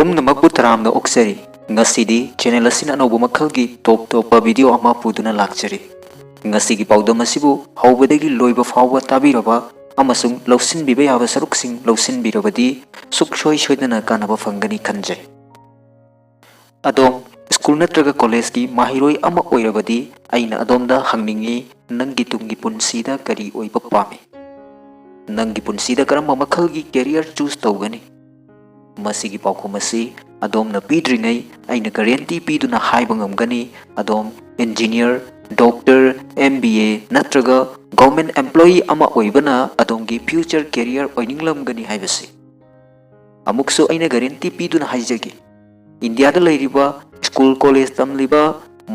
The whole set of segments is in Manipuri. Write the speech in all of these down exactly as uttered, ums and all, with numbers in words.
ꯄꯨꯝꯅꯃꯛꯄꯨ ꯇꯔꯥꯝꯅ ꯑꯣꯛꯆꯔꯤ꯫ ꯉꯁꯤꯗꯤ ꯆꯦꯅꯦꯜ ꯑꯁꯤꯅ ꯑꯅꯧꯕ ꯃꯈꯜꯒꯤ ꯇꯣꯞ ꯇꯣꯞꯄ ꯚꯤꯗꯤꯑꯣ ꯑꯃ ꯄꯨꯗꯨꯅ ꯂꯥꯛꯆꯔꯤ꯫ ꯉꯁꯤꯒꯤ ꯄꯥꯎꯗꯝ ꯑꯁꯤꯕꯨ ꯍꯧꯕꯗꯒꯤ ꯂꯣꯏꯕ ꯐꯥꯎꯕ ꯇꯥꯕꯤꯔꯕ ꯑꯃꯁꯨꯡ ꯂꯧꯁꯤꯟꯕꯤꯕ ꯌꯥꯕ ꯁꯔꯨꯛꯁꯤꯡ ꯂꯧꯁꯤꯟꯕꯤꯔꯕꯗꯤ ꯁꯨꯛꯁꯣꯏ ꯁꯣꯏꯗꯅ ꯀꯥꯟꯅꯕ ꯐꯪꯒꯅꯤ ꯈꯟꯖꯩ꯫ ꯑꯗꯣꯝ ꯁ꯭ꯀꯨꯜ ꯅꯠꯇ꯭ꯔꯒ ꯀꯣꯂꯦꯖꯀꯤ ꯃꯍꯩꯔꯣꯏ ꯑꯃ ꯑꯣꯏꯔꯕꯗꯤ ꯑꯩꯅ ꯑꯗꯣꯝꯗ ꯍꯪꯅꯤꯡꯏ, ꯅꯪꯒꯤ ꯇꯨꯡꯒꯤ ꯄꯨꯟꯁꯤꯗ ꯀꯔꯤ ꯑꯣꯏꯕ ꯄꯥꯝꯃꯤ? ꯅꯪꯒꯤ ꯄꯨꯟꯁꯤꯗ ꯀꯔꯝꯕ ꯃꯈꯜꯒꯤ ꯀꯦꯔꯤꯌꯔ ꯆꯨꯁ ꯇꯧꯒꯅꯤ? ꯃꯁꯤꯒꯤ ꯄꯥꯎꯈꯨꯝ ꯑꯁꯤ ꯑꯗꯣꯝꯅ ꯄꯤꯗ꯭ꯔꯤꯉꯩ ꯑꯩꯅ ꯒꯥꯔꯦꯟꯇꯤ ꯄꯤꯗꯨꯅ ꯍꯥꯏꯕ ꯉꯝꯒꯅꯤ, ꯑꯗꯣꯝ engineer, doctor, M B A ꯅꯠꯇ꯭ꯔꯒ ꯒꯚꯔꯟꯃꯦꯟꯠ ꯑꯦꯝꯄ꯭ꯂꯣꯌꯤ ꯑꯃ ꯑꯣꯏꯕꯅ ꯑꯗꯣꯝꯒꯤ ꯐ꯭ꯌꯨꯆꯔ ꯀꯦꯔꯤꯌꯔ ꯑꯣꯏꯅꯤꯡꯂꯝꯒꯅꯤ ꯍꯥꯏꯕꯁꯤ꯫ ꯑꯃꯨꯛꯁꯨ ꯑꯩꯅ ꯒꯥꯔꯦꯟꯇꯤ ꯄꯤꯗꯨꯅ ꯍꯥꯏꯖꯒꯦ, ꯏꯟꯗꯤꯌꯥꯗ ꯂꯩꯔꯤꯕ ꯁ꯭ꯀꯨꯜ ꯀꯣꯂꯦꯖ ꯇꯝꯂꯤꯕ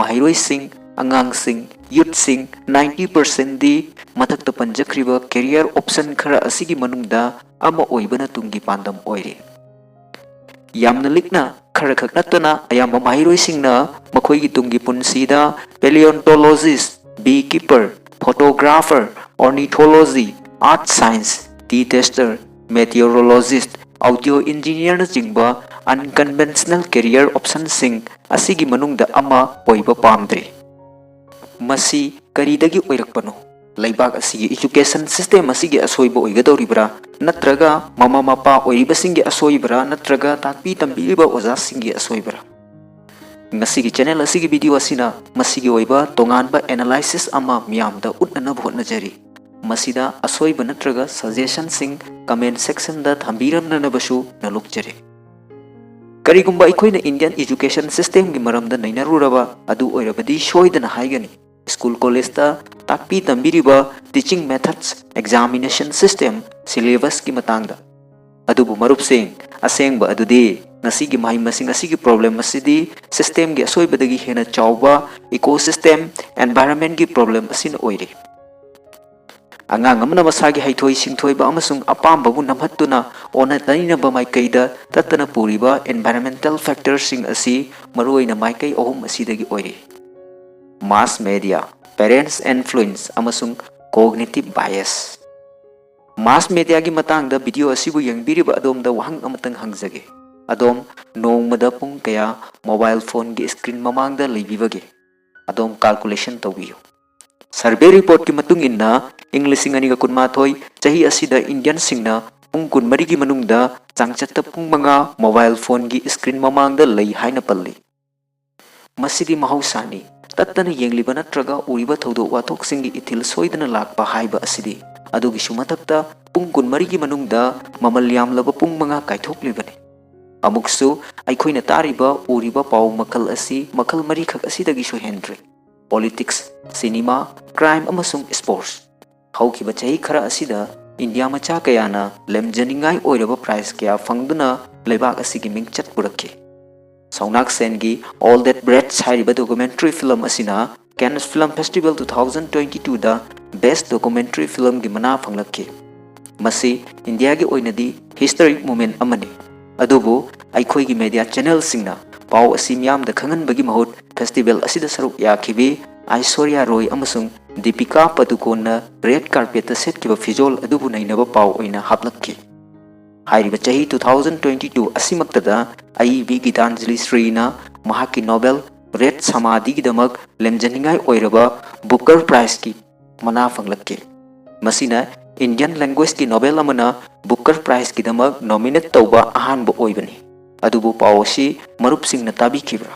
ꯃꯍꯩꯔꯣꯏꯁꯤꯡ, ꯑꯉꯥꯡꯁꯤꯡ, ꯌꯨꯠꯁꯤꯡ ꯅꯥꯏꯟꯇꯤ ꯄꯥꯔꯁꯦꯟꯗꯤ ꯃꯊꯛꯇ ꯄꯟꯖꯈ꯭ꯔꯤꯕ ꯀꯦꯔꯤꯌꯔ ꯑꯣꯞꯁꯟ ꯈꯔ ꯑꯁꯤꯒꯤ ꯃꯅꯨꯡꯗ ꯑꯃ ꯑꯣꯏꯕꯅ ꯇꯨꯡꯒꯤ ꯄꯥꯟꯗꯝ ꯑꯣꯏꯔꯤ꯫ ꯌꯥꯝꯅ ꯂꯤꯛꯅ ꯈꯔꯈꯛ ꯅꯠꯇꯅ ꯑꯌꯥꯝꯕ ꯃꯍꯩꯔꯣꯏꯁꯤꯡꯅ ꯃꯈꯣꯏꯒꯤ ꯇꯨꯡꯒꯤ ꯄꯨꯟꯁꯤꯗ paleontologist, beekeeper, photographer, ornithology, earth science, tea tester, meteorologist, audio engineerꯅꯆꯤꯡꯕ unconventional career optionꯁꯤꯡ ꯑꯁꯤꯒꯤ ꯃꯅꯨꯡꯗ ꯑꯃ ꯑꯣꯏꯕ ꯄꯥꯝꯗ꯭ꯔꯤ꯫ ꯃꯁꯤ ꯀꯔꯤꯗꯒꯤ ꯑꯣꯏꯔꯛꯄꯅꯣ? ꯂꯩꯕꯥꯛ ꯑꯁꯤꯒꯤ education system ꯑꯁꯤꯒꯤ ꯑꯁꯣꯏꯕ ꯑꯣꯏꯒꯗꯧꯔꯤꯕ꯭ꯔꯥ? ꯅꯠꯇ꯭ꯔꯒ ꯃꯃꯥ ꯃꯄꯥ ꯑꯣꯏꯔꯤꯕꯁꯤꯡꯒꯤ ꯑꯁꯣꯏꯕ꯭ꯔꯥ? ꯅꯠꯇ꯭ꯔꯒ ꯇꯥꯛꯄꯤ ꯇꯝꯕꯤꯔꯤꯕ ꯑꯣꯖꯥꯁꯤꯡꯒꯤ ꯑꯁꯣꯏꯕ꯭ꯔꯥ? ꯉꯁꯤꯒꯤ ꯆꯦꯅꯦꯜ ꯑꯁꯤꯒꯤ ꯚꯤꯗꯤꯑꯣ ꯑꯁꯤꯅ ꯃꯁꯤꯒꯤ ꯑꯣꯏꯕ ꯇꯣꯉꯥꯟꯕ analysis ꯑꯃ ꯃꯤꯌꯥꯝꯗ ꯎꯠꯅꯅꯕ ꯍꯣꯠꯅꯖꯔꯤ꯫ ꯃꯁꯤꯗ ꯑꯁꯣꯏꯕ ꯅꯠꯇ꯭ꯔꯒ suggestionꯁꯤꯡ comment sectionꯗ ꯊꯝꯕꯤꯔꯝꯅꯅꯕꯁꯨ ꯅꯣꯂꯨꯛꯆꯔꯤ꯫ ꯀꯔꯤꯒꯨꯝꯕ ꯑꯩꯈꯣꯏꯅ Indian education systemꯒꯤ ꯃꯔꯝꯗ ꯅꯩꯅꯔꯨꯔꯕ ꯑꯗꯨ ꯑꯣꯏꯔꯕꯗꯤ ꯁꯣꯏꯗꯅ ꯍꯥꯏꯒꯅꯤ ꯁ꯭ꯀꯨꯜ ꯀꯣꯂꯦꯖꯇ ꯇꯥꯛꯄꯤ ꯇꯝꯕꯤꯔꯤꯕ teaching methods, examination system, syllabusꯀꯤ ꯃꯇꯥꯡꯗ꯫ ꯑꯗꯨꯕꯨ ꯃꯔꯨꯞꯁꯤꯡ, ꯑꯁꯦꯡꯕ ꯑꯗꯨꯗꯤ ꯉꯁꯤꯒꯤ ꯃꯍꯩ ꯃꯁꯤꯡ ꯑꯁꯤꯒꯤ problem ꯑꯁꯤꯗꯤ systemꯒꯤ ꯑꯁꯣꯏꯕꯗꯒꯤ ꯍꯦꯟꯅ ꯆꯥꯎꯕ ecosystem, environmentꯀꯤ problem ꯑꯁꯤꯅ ꯑꯣꯏꯔꯤ꯫ ꯑꯉꯥꯡ ꯑꯃꯅ ꯃꯁꯥꯒꯤ ꯍꯩꯊꯣꯏ ꯁꯤꯡꯊꯣꯏꯕ ꯑꯃꯁꯨꯡ ꯑꯄꯥꯝꯕꯕꯨ ꯅꯝꯍꯠꯇꯨꯅ ꯑꯣꯟꯅ ꯇꯩꯅꯕ ꯃꯥꯏꯀꯩꯗ ꯇꯠꯇꯅ ꯄꯨꯔꯤꯕ environmental factorꯁꯤꯡ ꯑꯁꯤ ꯃꯔꯨꯑꯣꯏꯅ ꯃꯥꯏꯀꯩ ꯑꯍꯨꯝ ꯑꯁꯤꯗꯒꯤ ꯑꯣꯏꯔꯤ: mass media, parents influence, ꯑꯃꯁꯨꯡ cognitive bias꯫ Mass mediaꯒꯤ ꯃꯇꯥꯡꯗ ꯚꯤꯗꯤꯑꯣ ꯑꯁꯤꯕꯨ ꯌꯦꯡꯕꯤꯔꯤꯕ ꯑꯗꯣꯝꯗ ꯋꯥꯍꯪ ꯑꯃꯇꯪ ꯍꯪꯖꯒꯦ꯫ ꯑꯗꯣꯝ ꯅꯣꯡꯃꯗ ꯄꯨꯡ ꯀꯌꯥ mobile phoneꯒꯤ screen ꯃꯃꯥꯡꯗ ꯂꯩꯕꯤꯕꯒꯦ? ꯑꯗꯣꯝ calculation ꯇꯧꯕꯤꯌꯨ꯫ Survey reportꯀꯤ ꯃꯇꯨꯡ ꯏꯟꯅ, ꯏꯪ ꯂꯤꯁꯤꯡ ꯑꯅꯤꯒ ꯀꯨꯟꯃꯥꯊꯣꯏ ꯆꯍꯤ ꯑꯁꯤꯗ Indianꯁꯤꯡꯅ ꯄꯨꯡ ꯀꯨꯟꯃꯔꯤꯒꯤ ꯃꯅꯨꯡꯗ ꯆꯥꯡꯆꯠꯇ ꯄꯨꯡ ꯃꯉꯥ mobile phoneꯒꯤ screen ꯃꯃꯥꯡꯗ ꯂꯩ ꯍꯥꯏꯅ ꯄꯜꯂꯤ꯫ ꯃꯁꯤꯗꯤ ꯃꯍꯧꯁꯥꯅꯤ꯫ ꯇꯠꯇꯅ ꯌꯦꯡꯂꯤꯕ ꯅꯠꯇ꯭ꯔꯒ ꯎꯔꯤꯕ ꯊꯧꯗꯣꯛ ꯋꯥꯊꯣꯛꯁꯤꯡꯒꯤ ꯏꯊꯤꯜ ꯁꯣꯏꯗꯅ ꯂꯥꯛꯄ ꯍꯥꯏꯕ ꯑꯁꯤꯗꯤ꯫ ꯑꯗꯨꯒꯤꯁꯨ ꯃꯊꯛꯇ, ꯄꯨꯡ ꯀꯨꯟꯃꯔꯤꯒꯤ ꯃꯅꯨꯡꯗ ꯃꯃꯜ ꯌꯥꯝꯂꯕ ꯄꯨꯡ ꯃꯉꯥ ꯀꯥꯏꯊꯣꯛꯂꯤꯕꯅꯤ꯫ ꯑꯃꯨꯛꯁꯨ, ꯑꯩꯈꯣꯏꯅ ꯇꯥꯔꯤꯕ, ꯎꯔꯤꯕ ꯄꯥꯎ ꯃꯈꯜ ꯑꯁꯤ ꯃꯈꯜ ꯃꯔꯤꯈꯛ ꯑꯁꯤꯗꯒꯤꯁꯨ ꯍꯦꯟꯗ꯭ꯔꯤ: politics, cinema, crime ꯑꯃꯁꯨꯡ sports꯫ ꯍꯧꯈꯤꯕ ꯆꯍꯤ ꯈꯔ ꯑꯁꯤꯗ ꯏꯟꯗꯤꯌꯥ ꯃꯆꯥ ꯀꯌꯥꯅ ꯂꯦꯝꯖꯅꯤꯡꯉꯥꯏ ꯑꯣꯏꯔꯕ prize ꯀꯌꯥ ꯐꯪꯗꯨꯅ ꯂꯩꯕꯥꯛ ꯑꯁꯤꯒꯤ ꯃꯤꯡꯆꯠ ꯄꯨꯔꯛꯈꯤ꯫ ꯁꯧꯅꯥꯛ ꯁꯦꯟꯒꯤ All That Breathes ꯍꯥꯏꯔꯤꯕ documentary film ꯑꯁꯤꯅ Cannes Film Festival two thousand twenty twoꯗ Best Documentary Filmꯒꯤ ꯃꯅꯥ ꯐꯪꯂꯛꯈꯤ꯫ ꯃꯁꯤ ꯏꯟꯗꯤꯌꯥꯒꯤ ꯑꯣꯏꯅꯗꯤ historic moment ꯑꯃꯅꯤ꯫ ꯑꯗꯨꯕꯨ ꯑꯩꯈꯣꯏꯒꯤ media channelꯁꯤꯡꯅ ꯄꯥꯎ ꯑꯁꯤ ꯃꯤꯌꯥꯝꯗ ꯈꯪꯍꯟꯕꯒꯤ ꯃꯍꯨꯠ, festival ꯑꯁꯤꯗ ꯁꯔꯨꯛ ꯌꯥꯈꯤꯕꯤ ꯑꯥꯏꯁꯣꯔꯤꯌꯥ ꯔꯣꯏ ꯑꯃꯁꯨꯡ ꯗꯤꯄꯤꯀꯥ ꯄꯗꯨꯀꯣꯟꯅ red carpetꯇ ꯁꯦꯠꯈꯤꯕ ꯐꯤꯖꯣꯜ ꯑꯗꯨꯕꯨ ꯅꯩꯅꯕ ꯄꯥꯎ ꯑꯣꯏꯅ ꯍꯥꯞꯂꯛꯈꯤ꯫ ꯍꯥꯏꯔꯤꯕ ꯆꯍꯤ two thousand twenty two ꯑꯁꯤꯃꯛꯇꯗ ꯑꯏꯕꯤ Gitanjali ꯁ꯭ꯔꯤꯅ ꯃꯍꯥꯛꯀꯤ novel Red ꯁꯃꯥꯙꯤꯒꯤꯗꯃꯛ ꯂꯦꯝꯖꯅꯤꯡꯉꯥꯏ ꯑꯣꯏꯔꯕ Booker Prizeꯀꯤ ꯃꯅꯥ ꯐꯪꯂꯛꯈꯤ꯫ ꯃꯁꯤꯅ Indian languageꯀꯤ novel ꯑꯃꯅ Booker Prizeꯀꯤꯗꯃꯛ nominate ꯇꯧꯕ ꯑꯍꯥꯟꯕ ꯑꯣꯏꯕꯅꯤ꯫ ꯑꯗꯨꯕꯨ ꯄꯥꯎ ꯑꯁꯤ ꯃꯔꯨꯞꯁꯤꯡꯅ ꯇꯥꯕꯤꯈꯤꯕ꯭ꯔꯥ?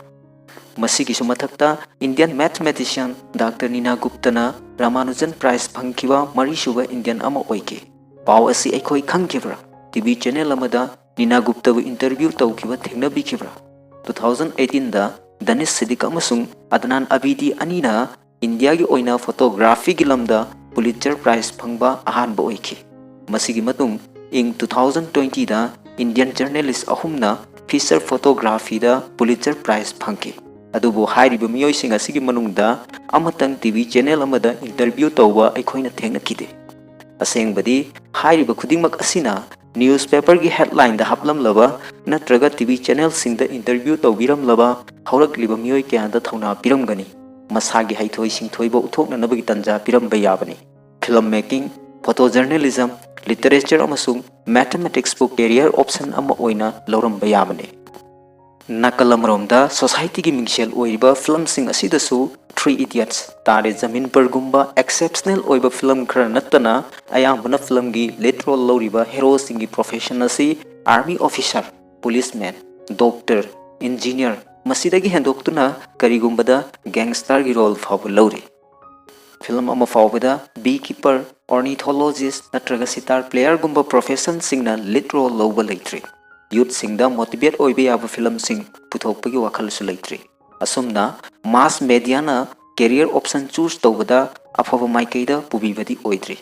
ꯃꯁꯤꯒꯤꯁꯨ ꯃꯊꯛꯇ, Indian mathematician Doctor ꯅꯤꯅꯥ ꯒꯨꯞꯇꯅ Ramanujan Prize ꯐꯪꯈꯤꯕ ꯃꯔꯤꯁꯨꯕ Indian ꯑꯃ ꯑꯣꯏꯈꯤ꯫ ꯄꯥꯎ ꯑꯁꯤ ꯑꯩꯈꯣꯏ ꯈꯪꯈꯤꯕ꯭ꯔꯥ? TV channel ꯑꯃꯗ ꯅꯤꯅꯥ ꯒꯨꯞꯇꯕꯨ interview ꯇꯧꯈꯤꯕ ꯊꯦꯡꯅꯕꯤꯈꯤꯕ꯭ꯔꯥ? Two thousand eighteenꯗ ꯗꯅꯤꯁ ꯁꯤꯗꯤꯛ ꯑꯃꯁꯨꯡ ꯑꯗꯅꯥꯟ ꯑꯕꯤꯗꯤ ꯑꯅꯤꯅ ꯏꯟꯗꯤꯌꯥꯒꯤ ꯑꯣꯏꯅ photographyꯒꯤ ꯂꯝꯗ Pulitzer Prize ꯐꯪꯕ ꯑꯍꯥꯟꯕ ꯑꯣꯏꯈꯤ꯫ ꯃꯁꯤꯒꯤ ꯃꯇꯨꯡ, ꯏꯪ two thousand twentyꯗ Indian journalist ꯑꯍꯨꯝꯅ feature photographyꯗ Pulitzer Prize ꯐꯪꯈꯤ꯫ ꯑꯗꯨꯕꯨ ꯍꯥꯏꯔꯤꯕ ꯃꯤꯑꯣꯏꯁꯤꯡ ꯑꯁꯤꯒꯤ ꯃꯅꯨꯡꯗ ꯑꯃꯇꯪ TV channel ꯑꯃꯗ interview ꯇꯧꯕ ꯑꯩꯈꯣꯏꯅ ꯊꯦꯡꯅꯈꯤꯗꯦ꯫ ꯑꯁꯦꯡꯕꯗꯤ, ꯍꯥꯏꯔꯤꯕ ꯈꯨꯗꯤꯡꯃꯛ ꯑꯁꯤꯅ newspaperꯒꯤ headlineꯗ ꯍꯥꯞꯂꯝꯂꯕ ꯅꯠꯇ꯭ꯔꯒ TV channelꯁꯤꯡꯗ interview ꯇꯧꯕꯤꯔꯝꯂꯕ ꯍꯧꯔꯛꯂꯤꯕ ꯃꯤꯑꯣꯏ ꯀꯌꯥꯗ ꯊꯧꯅꯥ ꯄꯤꯔꯝꯒꯅꯤ꯫ ꯃꯁꯥꯒꯤ ꯍꯩꯊꯣꯏ ꯁꯤꯡꯊꯣꯏꯕ ꯎꯠꯊꯣꯛꯅꯅꯕꯒꯤ ꯇꯥꯟꯖꯥ ꯄꯤꯔꯝꯕ ꯌꯥꯕꯅꯤ꯫ Film making, photojournalism, ꯂꯤꯇꯔꯦꯆꯔ ꯑꯃꯁꯨꯡ ꯃꯦꯊꯃꯦꯇꯤꯛꯁꯄꯨ ꯀꯦꯔꯤꯌꯔ ꯑꯣꯞꯁꯟ ꯑꯃ ꯑꯣꯏꯅ ꯂꯧꯔꯝꯕ ꯌꯥꯕꯅꯤ꯫ ꯅꯥꯀꯜ ꯑꯃꯔꯣꯝꯗ ꯁꯣꯁꯥꯏꯇꯤꯒꯤ ꯃꯤꯡꯁꯦꯜ ꯑꯣꯏꯔꯤꯕ ꯐꯤꯂꯝꯁꯤꯡ ꯑꯁꯤꯗꯁꯨ ꯊ꯭ꯔꯤ ꯏꯗꯤꯌꯠꯁ, ꯇꯥꯔꯦ ꯖꯃꯤꯟ ꯄꯔꯒꯨꯝꯕ ꯑꯦꯛꯁꯦꯞꯁꯅꯦꯜ ꯑꯣꯏꯕ ꯐꯤꯂꯝ ꯈꯔ ꯅꯠꯇꯅ ꯑꯌꯥꯝꯕꯅ ꯐꯤꯂꯝꯒꯤ ꯂꯤꯗ ꯔꯣꯜ ꯂꯧꯔꯤꯕ ꯍꯦꯔꯣꯁꯤꯡꯒꯤ ꯄ꯭ꯔꯣꯐꯦꯁꯟ ꯑꯁꯤ ꯑꯥꯔꯃꯤ ꯑꯣꯐꯤꯁꯥꯔ, ꯄꯨꯂꯤꯁꯃꯦꯟ, ꯗꯣꯛꯇꯔ, ꯏꯟꯖꯤꯅꯤꯌꯔ, ꯃꯁꯤꯗꯒꯤ ꯍꯦꯟꯗꯣꯛꯇꯨꯅ ꯀꯔꯤꯒꯨꯝꯕꯗ ꯒꯦꯡꯁꯇꯔꯒꯤ ꯔꯣꯜ ꯐꯥꯎꯕ ꯂꯧꯔꯤ꯫ ꯐꯤꯂꯝ ꯑꯃ ꯐꯥꯎꯕꯗ ꯕꯤ ꯀꯤꯄꯔ, ꯑꯣꯔꯅꯤꯊꯣꯂꯣꯖꯤꯁ ꯅꯠꯇ꯭ꯔꯒ ꯁꯤꯇꯥꯔ ꯄ꯭ꯂꯦꯌꯔꯒꯨꯝꯕ ꯄ꯭ꯔꯣꯐꯦꯁꯟꯁꯤꯡꯅ ꯂꯤꯗ ꯔꯣꯜ ꯂꯧꯕ ꯂꯩꯇ꯭ꯔꯤ꯫ ꯌꯨꯠꯁꯤꯡꯗ ꯃꯣꯇꯤꯚꯦꯠ ꯑꯣꯏꯕ ꯌꯥꯕ ꯐꯤꯂꯝꯁꯤꯡ ꯄꯨꯊꯣꯛꯄꯒꯤ ꯋꯥꯈꯜꯁꯨ ꯂꯩꯇ꯭ꯔꯤ꯫ ꯑꯁꯨꯝꯅ ꯃꯥꯁ ꯃꯦꯗꯤꯌꯥꯅ ꯀꯦꯔꯤꯌꯔ ꯑꯣꯞꯁꯟ ꯆꯨꯁ ꯇꯧꯕꯗ ꯑꯐꯕ ꯃꯥꯏꯀꯩꯗ ꯄꯨꯕꯤꯕꯗꯤ ꯑꯣꯏꯗ꯭ꯔꯤ꯫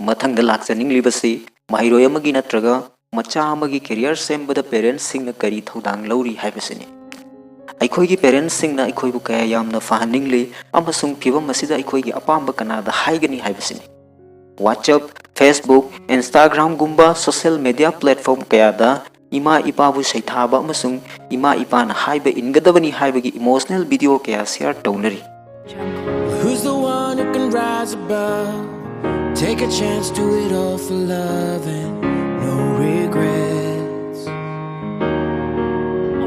ꯃꯊꯪꯗ ꯂꯥꯛꯆꯅꯤꯡꯂꯤꯕꯁꯤ ꯃꯍꯩꯔꯣꯏ ꯑꯃꯒꯤ ꯅꯠꯇ꯭ꯔꯒ ꯃꯆꯥ ꯑꯃꯒꯤ ꯀꯦꯔꯤꯌꯔ ꯁꯦꯝꯕꯗ ꯄꯦꯔꯦꯟꯁꯁꯤꯡꯅ ꯀꯔꯤ ꯊꯧꯗꯥꯡ ꯂꯧꯔꯤ ꯍꯥꯏꯕꯁꯤꯅꯤ꯫ ꯑꯩꯈꯣꯏꯒꯤ ꯄꯦꯔꯦꯟꯁꯁꯤꯡꯅ ꯑꯩꯈꯣꯏꯕꯨ ꯀꯌꯥ ꯌꯥꯝꯅ ꯐꯍꯟꯅꯤꯡꯂꯤ ꯑꯃꯁꯨꯡ ꯐꯤꯚꯝ ꯑꯁꯤꯗ ꯑꯩꯈꯣꯏꯒꯤ ꯑꯄꯥꯝꯕ ꯀꯅꯥꯗ ꯍꯥꯏꯒꯅꯤ ꯍꯥꯏꯕꯁꯤꯅꯤ꯫ WhatsApp, Facebook, Instagramꯒꯨꯝꯕ ꯁꯣꯁꯤꯌꯦꯜ ꯃꯦꯗꯤꯌꯥ ꯄ꯭ꯂꯦꯠꯐꯣꯔꯝ ꯀꯌꯥꯗ ꯏꯃꯥ ꯏꯄꯥꯕꯨ ꯁꯩꯊꯥꯕ ꯑꯃꯁꯨꯡ ꯏꯃꯥ ꯏꯄꯥꯅ ꯍꯥꯏꯕ ꯏꯟꯒꯗꯕꯅꯤ ꯍꯥꯏꯕꯒꯤ ꯏꯃꯣꯁꯅꯦꯜ ꯚꯤꯗꯤꯑꯣ ꯀꯌꯥ ꯁꯦꯌꯔ ꯇꯧꯅꯔꯤ꯫ Who's the one who can rise above? Take a chance, do it all for love and no regrets.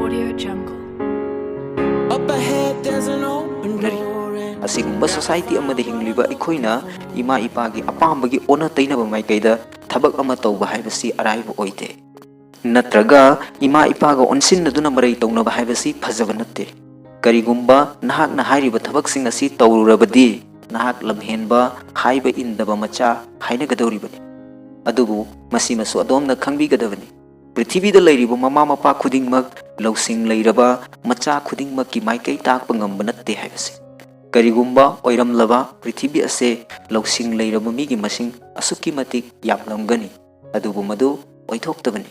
Audio Jungle. Up ahead, there's an open door and ꯑꯁꯤꯒꯨꯝꯕ ꯁꯣꯁꯥꯏꯇꯤ ꯑꯃꯗ ꯍꯤꯡꯂꯤꯕ ꯑꯩꯈꯣꯏꯅ ꯏꯃꯥ ꯏꯄꯥꯒꯤ ꯑꯄꯥꯝꯕꯒꯤ ꯑꯣꯟꯅ ꯇꯩꯅꯕ ꯃꯥꯏꯀꯩꯗ ꯊꯕꯛ ꯑꯃ ꯇꯧꯕ ꯍꯥꯏꯕꯁꯤ ꯑꯔꯥꯏꯕ ꯑꯣꯏꯗꯦ꯫ ꯅꯠꯇ꯭ꯔꯒ ꯏꯃꯥ ꯏꯄꯥꯒ ꯑꯣꯟꯁꯤꯟꯅꯗꯨꯅ ꯃꯔꯩ ꯇꯧꯅꯕ ꯍꯥꯏꯕꯁꯤ ꯐꯖꯕ ꯅꯠꯇꯦ꯫ ꯀꯔꯤꯒꯨꯝꯕ ꯅꯍꯥꯛꯅ ꯍꯥꯏꯔꯤꯕ ꯊꯕꯛꯁꯤꯡ ꯑꯁꯤ ꯇꯧꯔꯨꯔꯕꯗꯤ, ꯅꯍꯥꯛ ꯂꯝꯍꯦꯟꯕ, ꯍꯥꯏꯕ ꯏꯟꯗꯕ ꯃꯆꯥ ꯍꯥꯏꯅꯒꯗꯧꯔꯤꯕꯅꯤ꯫ ꯑꯗꯨꯕꯨ ꯃꯁꯤꯃꯁꯨ ꯑꯗꯣꯝꯅ ꯈꯪꯕꯤꯒꯗꯕꯅꯤ꯫ ꯄ꯭ꯔꯤꯊꯤꯕꯤꯗ ꯂꯩꯔꯤꯕ ꯃꯃꯥ ꯃꯄꯥ ꯈꯨꯗꯤꯡꯃꯛ ꯂꯧꯁꯤꯡ ꯂꯩꯔꯕ ꯃꯆꯥ ꯈꯨꯗꯤꯡꯃꯛꯀꯤ ꯃꯥꯏꯀꯩ ꯇꯥꯛꯄ ꯉꯝꯕ ꯅꯠꯇꯦ ꯍꯥꯏꯕꯁꯤ꯫ ꯀꯔꯤꯒꯨꯝꯕ ꯑꯣꯏꯔꯝꯂꯕ ꯄ꯭ꯔꯤꯊꯤꯕꯤ ꯑꯁꯦ ꯂꯧꯁꯤꯡ ꯂꯩꯔꯕ ꯃꯤꯒꯤ ꯃꯁꯤꯡ ꯑꯁꯨꯛꯀꯤ ꯃꯇꯤꯛ ꯌꯥꯝꯂꯝꯒꯅꯤ, ꯑꯗꯨꯕꯨ ꯃꯗꯨ ꯑꯣꯏꯊꯣꯛꯇꯕꯅꯤ꯫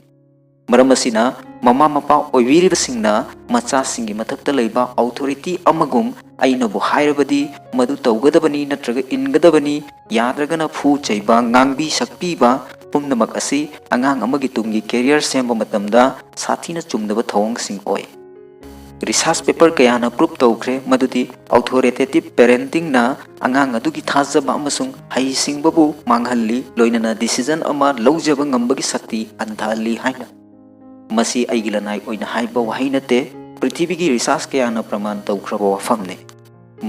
ꯃꯔꯝ ꯑꯁꯤꯅ, ꯃꯃꯥ ꯃꯄꯥ ꯑꯣꯏꯕꯤꯔꯤꯕꯁꯤꯡꯅ ꯃꯆꯥꯁꯤꯡꯒꯤ ꯃꯊꯛꯇ ꯂꯩꯕ ꯑꯣꯊꯣꯔꯤꯇꯤ ꯑꯃꯒꯨꯝ ꯑꯩꯅꯕꯨ ꯍꯥꯏꯔꯕꯗꯤ ꯃꯗꯨ ꯇꯧꯒꯗꯕꯅꯤ ꯅꯠꯇ꯭ꯔꯒ ꯏꯟꯒꯗꯕꯅꯤ, ꯌꯥꯗ꯭ꯔꯒꯅ ꯐꯨ ꯆꯩꯕ, ꯉꯥꯡꯕꯤ ꯁꯛꯄꯤꯕ ꯄꯨꯝꯅꯃꯛ ꯑꯁꯤ ꯑꯉꯥꯡ ꯑꯃꯒꯤ ꯇꯨꯡꯒꯤ ꯀꯦꯔꯤꯌꯔ ꯁꯦꯝꯕ ꯃꯇꯝꯗ ꯁꯥꯊꯤꯅ ꯆꯨꯝꯗꯕ ꯊꯧꯑꯣꯡꯁꯤꯡ ꯑꯣꯏ꯫ Research paper ꯀꯌꯥꯅ prove ꯇꯧꯈ꯭ꯔꯦ ꯃꯗꯨꯗꯤ authoritative parentingꯅ ꯑꯉꯥꯡ ꯑꯗꯨꯒꯤ ꯊꯥꯖꯕ ꯑꯃꯁꯨꯡ ꯍꯩꯁꯤꯡꯕꯕꯨ ꯃꯥꯡꯍꯜꯂꯤ, ꯂꯣꯏꯅꯅ decision ꯑꯃ ꯂꯧꯖꯕ ꯉꯝꯕꯒꯤ ꯁꯛꯇꯤ ꯍꯟꯊꯍꯜꯂꯤ ꯍꯥꯏꯅ꯫ ꯃꯁꯤ ꯑꯩꯒꯤ ꯂꯅꯥꯏ ꯑꯣꯏꯅ ꯍꯥꯏꯕ ꯋꯥꯍꯩ ꯅꯠꯇꯦ, ꯄ꯭ꯔꯤꯊꯤꯕꯤꯒꯤ research ꯀꯌꯥꯅ ꯄ꯭ꯔꯃꯥꯟ ꯇꯧꯈ꯭ꯔꯕ ꯋꯥꯐꯝꯅꯤ꯫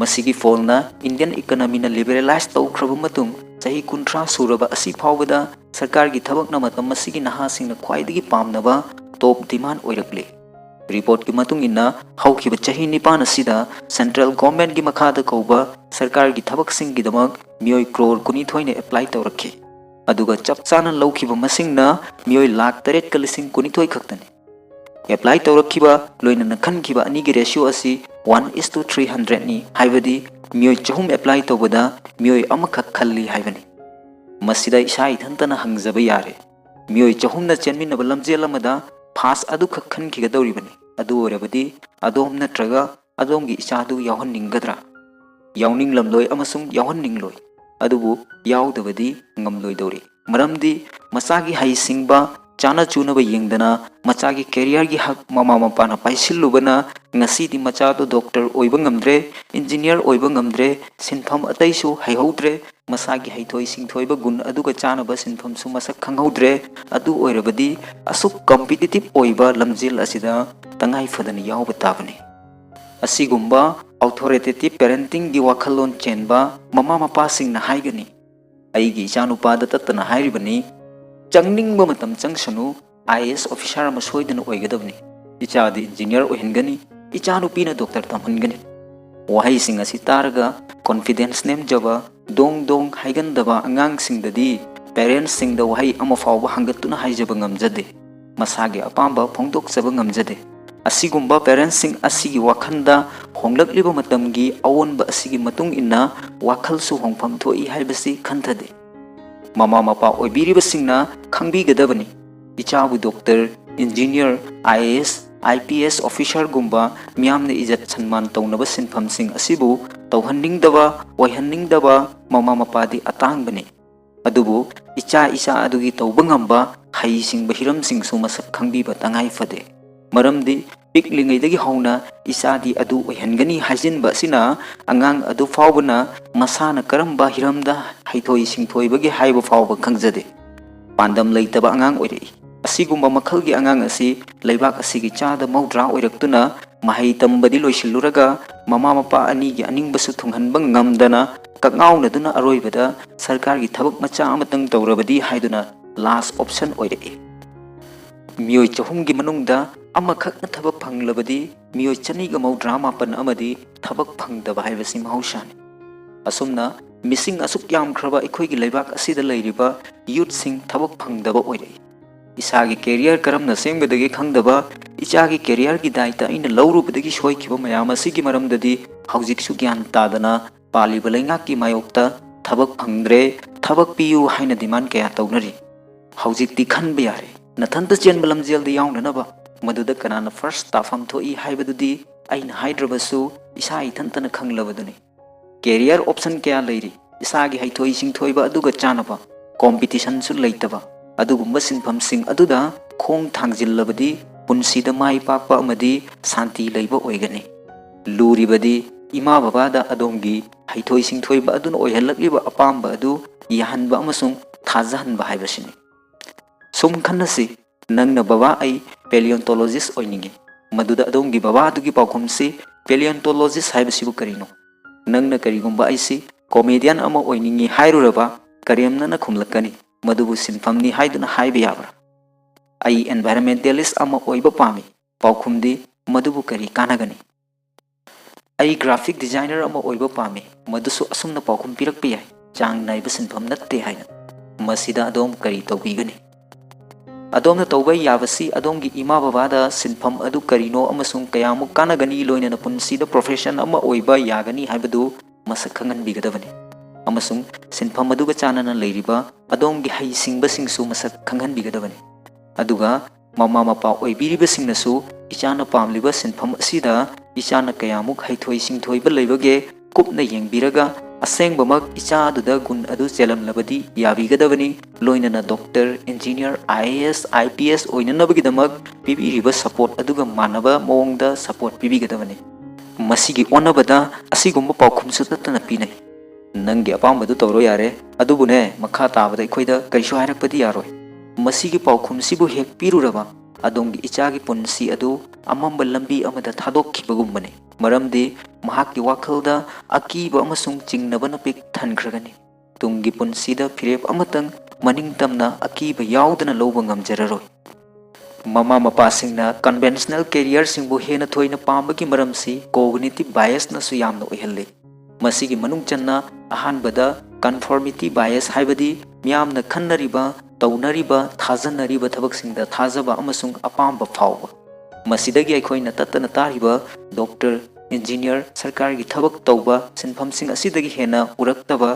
ꯃꯁꯤꯒꯤ ꯐꯣꯜꯅ Indian economyꯅ liberalize ꯇꯧꯈ꯭ꯔꯕ ꯃꯇꯨꯡ ꯆꯍꯤ ꯀꯨꯟꯊ꯭ꯔꯥ ꯁꯨꯔꯕ ꯑꯁꯤ ꯐꯥꯎꯕꯗ ꯁꯔꯀꯥꯔꯒꯤ ꯊꯕꯛꯅ ꯃꯇꯝ ꯑꯁꯤꯒꯤ ꯅꯍꯥꯁꯤꯡꯅ ꯈ꯭ꯋꯥꯏꯗꯒꯤ ꯄꯥꯝꯅꯕ top demand ꯑꯣꯏꯔꯛꯂꯤ꯫ Reportꯀꯤ ꯃꯇꯨꯡ ꯏꯟꯅ, ꯍꯧꯈꯤꯕ ꯆꯍꯤ ꯅꯤꯄꯥꯟ ꯑꯁꯤꯗ central governmentꯀꯤ ꯃꯈꯥꯗ ꯀꯧꯕ ꯁꯔꯀꯥꯔꯒꯤ ꯊꯕꯛꯁꯤꯡꯒꯤꯗꯃꯛ ꯃꯤꯑꯣꯏ ꯀ꯭ꯔꯣꯔ ꯀꯨꯟꯅꯤꯊꯣꯏꯅ apply ꯇꯧꯔꯛꯈꯤ, ꯑꯗꯨꯒ ꯆꯞ ꯆꯥꯅ ꯂꯧꯈꯤꯕ ꯃꯁꯤꯡꯅ ꯃꯤꯑꯣꯏ ꯂꯥꯈ ꯇꯔꯦꯠꯀ ꯂꯤꯁꯤꯡ ꯀꯨꯟꯅꯤꯊꯣꯏ ꯈꯛꯇꯅꯤ꯫ Apply ꯇꯧꯔꯛꯈꯤꯕ ꯂꯣꯏꯅꯅ ꯈꯟꯈꯤꯕ ꯑꯅꯤꯒꯤ ratio ꯑꯁꯤ one is to three hundredꯅꯤ, ꯍꯥꯏꯕꯗꯤ ꯃꯤꯑꯣꯏ ꯆꯍꯨꯝ apply ꯇꯧꯕꯗ ꯃꯤꯑꯣꯏ ꯑꯃꯈꯛ ꯈꯜꯂꯤ ꯍꯥꯏꯕꯅꯤ꯫ ꯃꯁꯤꯗ ꯏꯁꯥ ꯏꯊꯟꯇꯅ ꯍꯪꯖꯕ ꯌꯥꯔꯦ, ꯃꯤꯑꯣꯏ ꯆꯍꯨꯝꯅ ꯆꯦꯟꯃꯤꯟꯅꯕ ꯂꯝꯖꯦꯜ ꯑꯃꯗ first ꯑꯗꯨꯈꯛ ꯈꯟꯈꯤꯒꯗꯧꯔꯤꯕꯅꯤ, ꯑꯗꯨ ꯑꯣꯏꯔꯕꯗꯤ ꯑꯗꯣꯝ ꯅꯠꯇ꯭ꯔꯒ ꯑꯗꯣꯝꯒꯤ ꯏꯆꯥꯗꯨ ꯌꯥꯎꯍꯟꯅꯤꯡꯒꯗ꯭ꯔꯥ? ꯌꯥꯎꯅꯤꯡꯂꯝꯂꯣꯏ ꯑꯃꯁꯨꯡ ꯌꯥꯎꯍꯟꯅꯤꯡꯂꯣꯏ, ꯑꯗꯨꯕꯨ ꯌꯥꯎꯗꯕꯗꯤ ꯉꯝꯂꯣꯏꯗꯧꯔꯤ꯫ ꯃꯔꯝꯗꯤ ꯃꯆꯥꯒꯤ ꯍꯩꯁꯤꯡꯕ, ꯆꯥꯅ ꯆꯨꯅꯕ ꯌꯦꯡꯗꯅ ꯃꯆꯥꯒꯤ careerꯒꯤ ꯍꯛ ꯃꯃꯥ ꯃꯄꯥꯅ ꯄꯥꯏꯁꯤꯜꯂꯨꯕꯅ ꯉꯁꯤꯗꯤ ꯃꯆꯥꯗꯨ doctor ꯑꯣꯏꯕ ꯉꯝꯗ꯭ꯔꯦ, engineer ꯑꯣꯏꯕ ꯉꯝꯗ꯭ꯔꯦ, ꯁꯤꯟꯐꯝ ꯑꯇꯩꯁꯨ ꯍꯩꯍꯧꯗ꯭ꯔꯦ, ꯃꯁꯥꯒꯤ ꯍꯩꯊꯣꯏ ꯁꯤꯡꯊꯣꯏꯕ ꯒꯨꯟ ꯑꯗꯨꯒ ꯆꯥꯅꯕ ꯁꯤꯟꯐꯝꯁꯨ ꯃꯁꯛ ꯈꯪꯍꯧꯗ꯭ꯔꯦ꯫ ꯑꯗꯨ ꯑꯣꯏꯔꯕꯗꯤ ꯑꯁꯨꯛ competitive ꯑꯣꯏꯕ ꯂꯝꯖꯦꯜ ꯑꯁꯤꯗ ꯇꯉꯥꯏ ꯐꯗꯅ ꯌꯥꯎꯕ ꯇꯥꯕꯅꯤ꯫ ꯑꯁꯤꯒꯨꯝꯕ authoritative parentingꯒꯤ ꯋꯥꯈꯜꯂꯣꯟ ꯆꯦꯟꯕ ꯃꯃꯥ ꯃꯄꯥꯁꯤꯡꯅ ꯍꯥꯏꯒꯅꯤ, "ꯑꯩꯒꯤ ꯏꯆꯥꯅꯨꯄꯥꯗ ꯇꯠꯇꯅ ꯍꯥꯏꯔꯤꯕꯅꯤ, ꯆꯪꯅꯤꯡꯕ ꯃꯇꯝ ꯆꯪꯁꯅꯨ, I A S officer ꯑꯃ ꯁꯣꯏꯗꯅ ꯑꯣꯏꯒꯗꯕꯅꯤ, ꯏꯆꯥꯗꯤ engineer ꯑꯣꯏꯍꯟꯒꯅꯤ, ꯏꯆꯥꯅꯨꯄꯤꯅ doctor ꯇꯝꯍꯟꯒꯅꯤ"꯫ ꯋꯥꯍꯩꯁꯤꯡ ꯑꯁꯤ ꯇꯥꯔꯒ confidence ꯅꯦꯝꯖꯕ, ꯗꯣꯡ ꯗꯣꯡ ꯍꯥꯏꯒꯟꯗꯕ ꯑꯉꯥꯡꯁꯤꯡꯗꯗꯤ parentsꯁꯤꯡꯗ ꯋꯥꯍꯩ ꯑꯃ ꯐꯥꯎꯕ ꯍꯪꯒꯠꯇꯨꯅ ꯍꯥꯏꯖꯕ ꯉꯝꯖꯗꯦ, ꯃꯁꯥꯒꯤ ꯑꯄꯥꯝꯕ ꯐꯣꯡꯗꯣꯛꯆꯕ ꯉꯝꯖꯗꯦ꯫ ꯑꯁꯤꯒꯨꯝꯕ parentsꯁꯤꯡ ꯑꯁꯤꯒꯤ ꯋꯥꯈꯜꯗ ꯍꯣꯡꯂꯛꯂꯤꯕ ꯃꯇꯝꯒꯤ ꯑꯑꯣꯟꯕ ꯑꯁꯤꯒꯤ ꯃꯇꯨꯡ ꯏꯟꯅ ꯋꯥꯈꯜꯁꯨ ꯍꯣꯡꯐꯝ ꯊꯣꯛꯏ ꯍꯥꯏꯕꯁꯤ ꯈꯟꯊꯗꯦ꯫ ꯃꯃꯥ ꯃꯄꯥ ꯑꯣꯏꯕꯤꯔꯤꯕꯁꯤꯡꯅ ꯈꯪꯕꯤꯒꯗꯕꯅꯤ, ꯏꯆꯥꯕꯨ doctor, engineer, I A S, I P S officerꯒꯨꯝꯕ ꯃꯤꯌꯥꯝꯅ ꯏꯖꯠ ꯁꯟꯃꯥꯟ ꯇꯧꯅꯕ ꯁꯤꯟꯐꯝꯁꯤꯡ ꯑꯁꯤꯕꯨ ꯇꯧꯍꯟꯅꯤꯡꯗꯕ, ꯑꯣꯏꯍꯟꯅꯤꯡꯗꯕ ꯃꯃꯥ ꯃꯄꯥꯗꯤ ꯑꯇꯥꯡꯕꯅꯤ꯫ ꯑꯗꯨꯕꯨ ꯏꯆꯥ ꯏꯆꯥ ꯑꯗꯨꯒꯤ ꯇꯧꯕ ꯉꯝꯕ ꯍꯩꯁꯤꯡꯕ ꯍꯤꯔꯝꯁꯤꯡꯁꯨ ꯃꯁꯛ ꯈꯪꯕꯤꯕ ꯇꯉꯥꯏ ꯐꯗꯦ꯫ ꯃꯔꯝꯗꯤ ꯄꯤꯛꯂꯤꯉꯩꯗꯒꯤ ꯍꯧꯅ ꯏꯆꯥꯗꯤ ꯑꯗꯨ ꯑꯣꯏꯍꯟꯒꯅꯤ ꯍꯥꯏꯖꯤꯟꯕ ꯑꯁꯤꯅ ꯑꯉꯥꯡ ꯑꯗꯨ ꯐꯥꯎꯕꯅ ꯃꯁꯥꯅ ꯀꯔꯝꯕ ꯍꯤꯔꯝꯗ ꯍꯩꯊꯣꯏ ꯁꯤꯡꯊꯣꯏꯕꯒꯦ ꯍꯥꯏꯕ ꯐꯥꯎꯕ ꯈꯪꯖꯗꯦ꯫ ꯄꯥꯟꯗꯝ ꯂꯩꯇꯕ ꯑꯉꯥꯡ ꯑꯣꯏꯔꯛꯏ꯫ ꯑꯁꯤꯒꯨꯝꯕ ꯃꯈꯜꯒꯤ ꯑꯉꯥꯡ ꯑꯁꯤ ꯂꯩꯕꯥꯛ ꯑꯁꯤꯒꯤ ꯆꯥꯗ ꯃꯧꯗ꯭ꯔꯥ ꯑꯣꯏꯔꯛꯇꯨꯅ ꯃꯍꯩ ꯇꯝꯕꯗꯤ ꯂꯣꯏꯁꯤꯜꯂꯨꯔꯒ ꯃꯃꯥ ꯃꯄꯥ ꯑꯅꯤꯒꯤ ꯑꯅꯤꯡꯕꯁꯨ ꯊꯨꯡꯍꯟꯕ ꯉꯝꯗꯅ ꯀꯛꯉꯥꯎꯅꯗꯨꯅ ꯑꯔꯣꯏꯕꯗ ꯁꯔꯀꯥꯔꯒꯤ ꯊꯕꯛ ꯃꯆꯥ ꯑꯃꯇꯪ ꯇꯧꯔꯕꯗꯤ ꯍꯥꯏꯗꯨꯅ last option ꯑꯣꯏꯔꯛꯏ꯫ ꯃꯤꯑꯣꯏ ꯆꯍꯨꯝꯒꯤ ꯃꯅꯨꯡꯗ ꯑꯃꯈꯛꯅ ꯊꯕꯛ ꯐꯪꯂꯕꯗꯤ ꯃꯤꯑꯣꯏ ꯆꯅꯤꯒ ꯃꯧꯗ꯭ꯔꯥ ꯃꯥꯄꯟ ꯑꯃꯗꯤ ꯊꯕꯛ ꯐꯪꯗꯕ ꯍꯥꯏꯕꯁꯤ ꯃꯍꯧꯁꯥꯅꯤ꯫ ꯑꯁꯨꯝꯅ ꯃꯤꯁꯤꯡ ꯑꯁꯨꯛ ꯌꯥꯝꯈ꯭ꯔꯕ ꯑꯩꯈꯣꯏꯒꯤ ꯂꯩꯕꯥꯛ ꯑꯁꯤꯗ ꯂꯩꯔꯤꯕ youthꯁꯤꯡ ꯊꯕꯛ ꯐꯪꯗꯕ ꯑꯣꯏꯔꯛꯏ꯫ ꯏꯁꯥꯒꯤ career ꯀꯔꯝꯅ ꯁꯦꯝꯒꯗꯒꯦ ꯈꯪꯗꯕ, ꯏꯆꯥꯒꯤ careerꯒꯤ ꯗꯥꯏꯇ ꯑꯩꯅ ꯂꯧꯔꯨꯕꯗꯒꯤ ꯁꯣꯏꯈꯤꯕ ꯃꯌꯥꯝ ꯑꯁꯤꯒꯤ ꯃꯔꯝꯗꯗꯤ ꯍꯧꯖꯤꯛꯁꯨ ꯒ꯭ꯌꯥꯟ ꯇꯥꯗꯅ ꯄꯥꯜꯂꯤꯕ ꯂꯩꯉꯥꯛꯀꯤ ꯃꯥꯌꯣꯛꯇ ꯊꯕꯛ ꯐꯪꯗ꯭ꯔꯦ, ꯊꯕꯛ ꯄꯤꯌꯨ ꯍꯥꯏꯅ demand ꯀꯌꯥ ꯇꯧꯅꯔꯤ꯫ ꯍꯧꯖꯤꯛꯇꯤ ꯈꯟꯕ ꯌꯥꯔꯦ, ꯅꯊꯟꯇ ꯆꯦꯟꯕ ꯂꯝꯖꯦꯜꯗ ꯌꯥꯎꯅꯅꯕ꯫ ꯃꯗꯨꯗ ꯀꯅꯥꯅ first ꯇꯥꯐꯝ ꯊꯣꯛꯏ ꯍꯥꯏꯕꯗꯨꯗꯤ ꯑꯩꯅ ꯍꯥꯏꯗ꯭ꯔꯕꯁꯨ ꯏꯁꯥ ꯏꯊꯟꯇꯅ ꯈꯪꯂꯕꯗꯨꯅꯤ꯫ Career option ꯀꯌꯥ ꯂꯩꯔꯤ꯫ ꯏꯁꯥꯒꯤ ꯍꯩꯊꯣꯏ ꯁꯤꯡꯊꯣꯏꯕ ꯑꯗꯨꯒ ꯆꯥꯅꯕ competitionꯁꯨ ꯂꯩꯇꯕ꯫ ꯑꯗꯨꯒꯨꯝꯕ ꯁꯤꯟꯐꯝꯁꯤꯡ ꯑꯗꯨꯗ ꯈꯣꯡ ꯊꯥꯡꯖꯤꯜꯂꯕꯗꯤ ꯄꯨꯟꯁꯤꯗ ꯃꯥꯏ ꯄꯥꯛꯄ ꯑꯃꯗꯤ ꯁꯥꯟꯇꯤ ꯂꯩꯕ ꯑꯣꯏꯒꯅꯤ꯫ ꯂꯨꯔꯤꯕꯗꯤ ꯏꯃꯥ ꯕꯕꯥꯗ ꯑꯗꯣꯝꯒꯤ ꯍꯩꯊꯣꯏ ꯁꯤꯡꯊꯣꯏꯕ ꯑꯗꯨꯅ ꯑꯣꯏꯍꯜꯂꯛꯂꯤꯕ ꯑꯄꯥꯝꯕ ꯑꯗꯨ ꯌꯥꯍꯟꯕ ꯑꯃꯁꯨꯡ ꯊꯥꯖꯍꯟꯕ ꯍꯥꯏꯕꯁꯤꯅꯤ꯫ ꯁꯨꯝ ꯈꯟꯅꯁꯤ, ꯅꯪꯅ, "ꯕꯕꯥ, ꯑꯩ paleontologist ꯑꯣꯏꯅꯤꯡꯉꯤ"꯫ ꯃꯗꯨꯗ ꯑꯗꯣꯝꯒꯤ ꯕꯕꯥ ꯑꯗꯨꯒꯤ ꯄꯥꯎꯈꯨꯝꯁꯤ, "Paleontologist ꯍꯥꯏꯕꯁꯤꯕꯨ ꯀꯔꯤꯅꯣ?" ꯅꯪꯅ ꯀꯔꯤꯒꯨꯝꯕ "ꯑꯩꯁꯤ comedian ꯑꯃ ꯑꯣꯏꯅꯤꯡꯉꯤ" ꯍꯥꯏꯔꯨꯔꯕ, ꯀꯔꯦꯝꯅꯅ ꯈꯨꯝꯂꯛꯀꯅꯤ, "ꯃꯗꯨꯕꯨ ꯁꯤꯟꯐꯝꯅꯤ" ꯍꯥꯏꯗꯨꯅ ꯍꯥꯏꯕ ꯌꯥꯕ꯭ꯔꯥ? "ꯑꯩ environmentalist ꯑꯃ ꯑꯣꯏꯕ ꯄꯥꯝꯃꯤ"꯫ ꯄꯥꯎꯈꯨꯝꯗꯤ, "ꯃꯗꯨꯕꯨ ꯀꯔꯤ ꯀꯥꯟꯅꯒꯅꯤ?" "ꯑꯩ graphic designer ꯑꯃ ꯑꯣꯏꯕ ꯄꯥꯝꯃꯤ"꯫ ꯃꯗꯨꯁꯨ ꯑꯁꯨꯝꯅ ꯄꯥꯎꯈꯨꯝ ꯄꯤꯔꯛꯄ ꯌꯥꯏ, "ꯆꯥꯡ ꯅꯥꯏꯕ ꯁꯤꯟꯐꯝ ꯅꯠꯇꯦ" ꯍꯥꯏꯅ꯫ ꯃꯁꯤꯗ ꯑꯗꯣꯝ ꯀꯔꯤ ꯇꯧꯕꯤꯒꯅꯤ? ꯑꯗꯣꯝꯅ ꯇꯧꯕ ꯌꯥꯕꯁꯤ ꯑꯗꯣꯝꯒꯤ ꯏꯃꯥ ꯕꯕꯥꯗ ꯁꯤꯟꯐꯝ ꯑꯗꯨ ꯀꯔꯤꯅꯣ ꯑꯃꯁꯨꯡ ꯀꯌꯥꯃꯨꯛ ꯀꯥꯟꯅꯒꯅꯤ, ꯂꯣꯏꯅꯅ ꯄꯨꯟꯁꯤꯗ profession ꯑꯃ ꯑꯣꯏꯕ ꯌꯥꯒꯅꯤ ꯍꯥꯏꯕꯗꯨ ꯃꯁꯛ ꯈꯪꯍꯟꯕꯤꯒꯗꯕꯅꯤ꯫ ꯑꯃꯁꯨꯡ ꯁꯤꯟꯐꯝ ꯑꯗꯨꯒ ꯆꯥꯟꯅꯅ ꯂꯩꯔꯤꯕ ꯑꯗꯣꯝꯒꯤ ꯍꯩꯁꯤꯡꯕꯁꯤꯡꯁꯨ ꯃꯁꯛ ꯈꯪꯍꯟꯕꯤꯒꯗꯕꯅꯤ꯫ ꯑꯗꯨꯒ ꯃꯃꯥ ꯃꯄꯥ ꯑꯣꯏꯕꯤꯔꯤꯕꯁꯤꯡꯅꯁꯨ ꯏꯆꯥꯅ ꯄꯥꯝꯂꯤꯕ ꯁꯤꯟꯐꯝ ꯑꯁꯤꯗ ꯏꯆꯥꯅ ꯀꯌꯥꯃꯨꯛ ꯍꯩꯊꯣꯏ ꯁꯤꯡꯊꯣꯏꯕ ꯂꯩꯕꯒꯦ ꯀꯨꯞꯅ ꯌꯦꯡꯕꯤꯔꯒ ꯑꯁꯦꯡꯕꯃꯛ ꯏꯆꯥꯗꯨꯗ ꯒꯨꯟ ꯑꯗꯨ ꯆꯦꯜꯂꯝꯂꯕꯗꯤ ꯌꯥꯕꯤꯒꯗꯕꯅꯤ꯫ ꯂꯣꯏꯅꯅ ꯗꯣꯛꯇꯔ, ꯏꯟꯖꯤꯅꯤꯌꯔ, IAS, IPS ꯑꯣꯏꯅꯅꯕꯒꯤꯗꯃꯛ ꯄꯤꯕꯤꯔꯤꯕ ꯁꯄꯣꯔꯠ ꯑꯗꯨꯒ ꯃꯥꯟꯅꯕ ꯃꯑꯣꯡꯗ ꯁꯄꯣꯔꯠ ꯄꯤꯕꯤꯒꯗꯕꯅꯤ꯫ ꯃꯁꯤꯒꯤ ꯑꯣꯟꯅꯕꯗ ꯑꯁꯤꯒꯨꯝꯕ ꯄꯥꯎꯈꯨꯝꯁꯨ ꯇꯠꯇꯅ ꯄꯤꯅꯩ꯫ "ꯅꯪꯒꯤ ꯑꯄꯥꯝꯕꯗꯨ ꯇꯧꯔꯣ ꯌꯥꯔꯦ, ꯑꯗꯨꯕꯨꯅꯦ, ꯃꯈꯥ ꯇꯥꯕꯗ ꯑꯩꯈꯣꯏꯗ ꯀꯔꯤꯁꯨ ꯍꯥꯏꯔꯛꯄꯗꯤ ꯌꯥꯔꯣꯏ"꯫ ꯃꯁꯤꯒꯤ ꯄꯥꯎꯈꯨꯝꯁꯤꯕꯨ ꯍꯦꯛ ꯄꯤꯔꯨꯔꯕ, ꯑꯗꯣꯝꯒꯤ ꯏꯆꯥꯒꯤ ꯄꯨꯟꯁꯤ ꯑꯗꯨ ꯑꯃꯝꯕ ꯂꯝꯕꯤ ꯑꯃꯗ ꯊꯥꯗꯣꯛꯈꯤꯕꯒꯨꯝꯕꯅꯤ꯫ ꯃꯔꯝꯗꯤ ꯃꯍꯥꯛꯀꯤ ꯋꯥꯈꯜꯗ ꯑꯀꯤꯕ ꯑꯃꯁꯨꯡ ꯆꯤꯡꯅꯕꯅ ꯄꯤꯛ ꯊꯟꯈ꯭ꯔꯒꯅꯤ꯫ ꯇꯨꯡꯒꯤ ꯄꯨꯟꯁꯤꯗ ꯐꯤꯔꯦꯞ ꯑꯃꯇꯪ ꯃꯅꯤꯡ ꯇꯝꯅ ꯑꯀꯤꯕ ꯌꯥꯎꯗꯅ ꯂꯧꯕ ꯉꯝꯖꯔꯔꯣꯏ꯫ ꯃꯃꯥ ꯃꯄꯥꯁꯤꯡꯅ ꯀꯟꯚꯦꯟꯁꯅꯦꯜ ꯀꯦꯔꯤꯌꯔꯁꯤꯡꯕꯨ ꯍꯦꯟꯅ ꯊꯣꯏꯅ ꯄꯥꯝꯕꯒꯤ ꯃꯔꯝꯁꯤ ꯀꯣꯒꯅꯤꯇꯤꯚ ꯕꯥꯏꯁꯅꯁꯨ ꯌꯥꯝꯅ ꯑꯣꯏꯍꯜꯂꯤ꯫ ꯃꯁꯤꯒꯤ ꯃꯅꯨꯡ ꯆꯟꯅ ꯑꯍꯥꯟꯕꯗ ꯀꯟꯐꯣꯔꯃꯤꯇꯤ ꯕꯥꯏꯁ, ꯍꯥꯏꯕꯗꯤ ꯃꯤꯌꯥꯝꯅ ꯈꯟꯅꯔꯤꯕ, ꯇꯧꯅꯔꯤꯕ, ꯊꯥꯖꯅꯔꯤꯕ ꯊꯕꯛꯁꯤꯡꯗ ꯊꯥꯖꯕ ꯑꯃꯁꯨꯡ ꯑꯄꯥꯝꯕ ꯐꯥꯎꯕ꯫ ꯃꯁꯤꯗꯒꯤ ꯑꯩꯈꯣꯏꯅ ꯇꯠꯇꯅ ꯇꯥꯔꯤꯕ ꯗꯣꯛꯇꯔ, ꯏꯟꯖꯤꯅꯤꯌꯔ, ꯁꯔꯀꯥꯔꯒꯤ ꯊꯕꯛ ꯇꯧꯕ, ꯁꯤꯟꯐꯝꯁꯤꯡ ꯑꯁꯤꯗꯒꯤ ꯍꯦꯟꯅ ꯎꯔꯛꯇꯕ,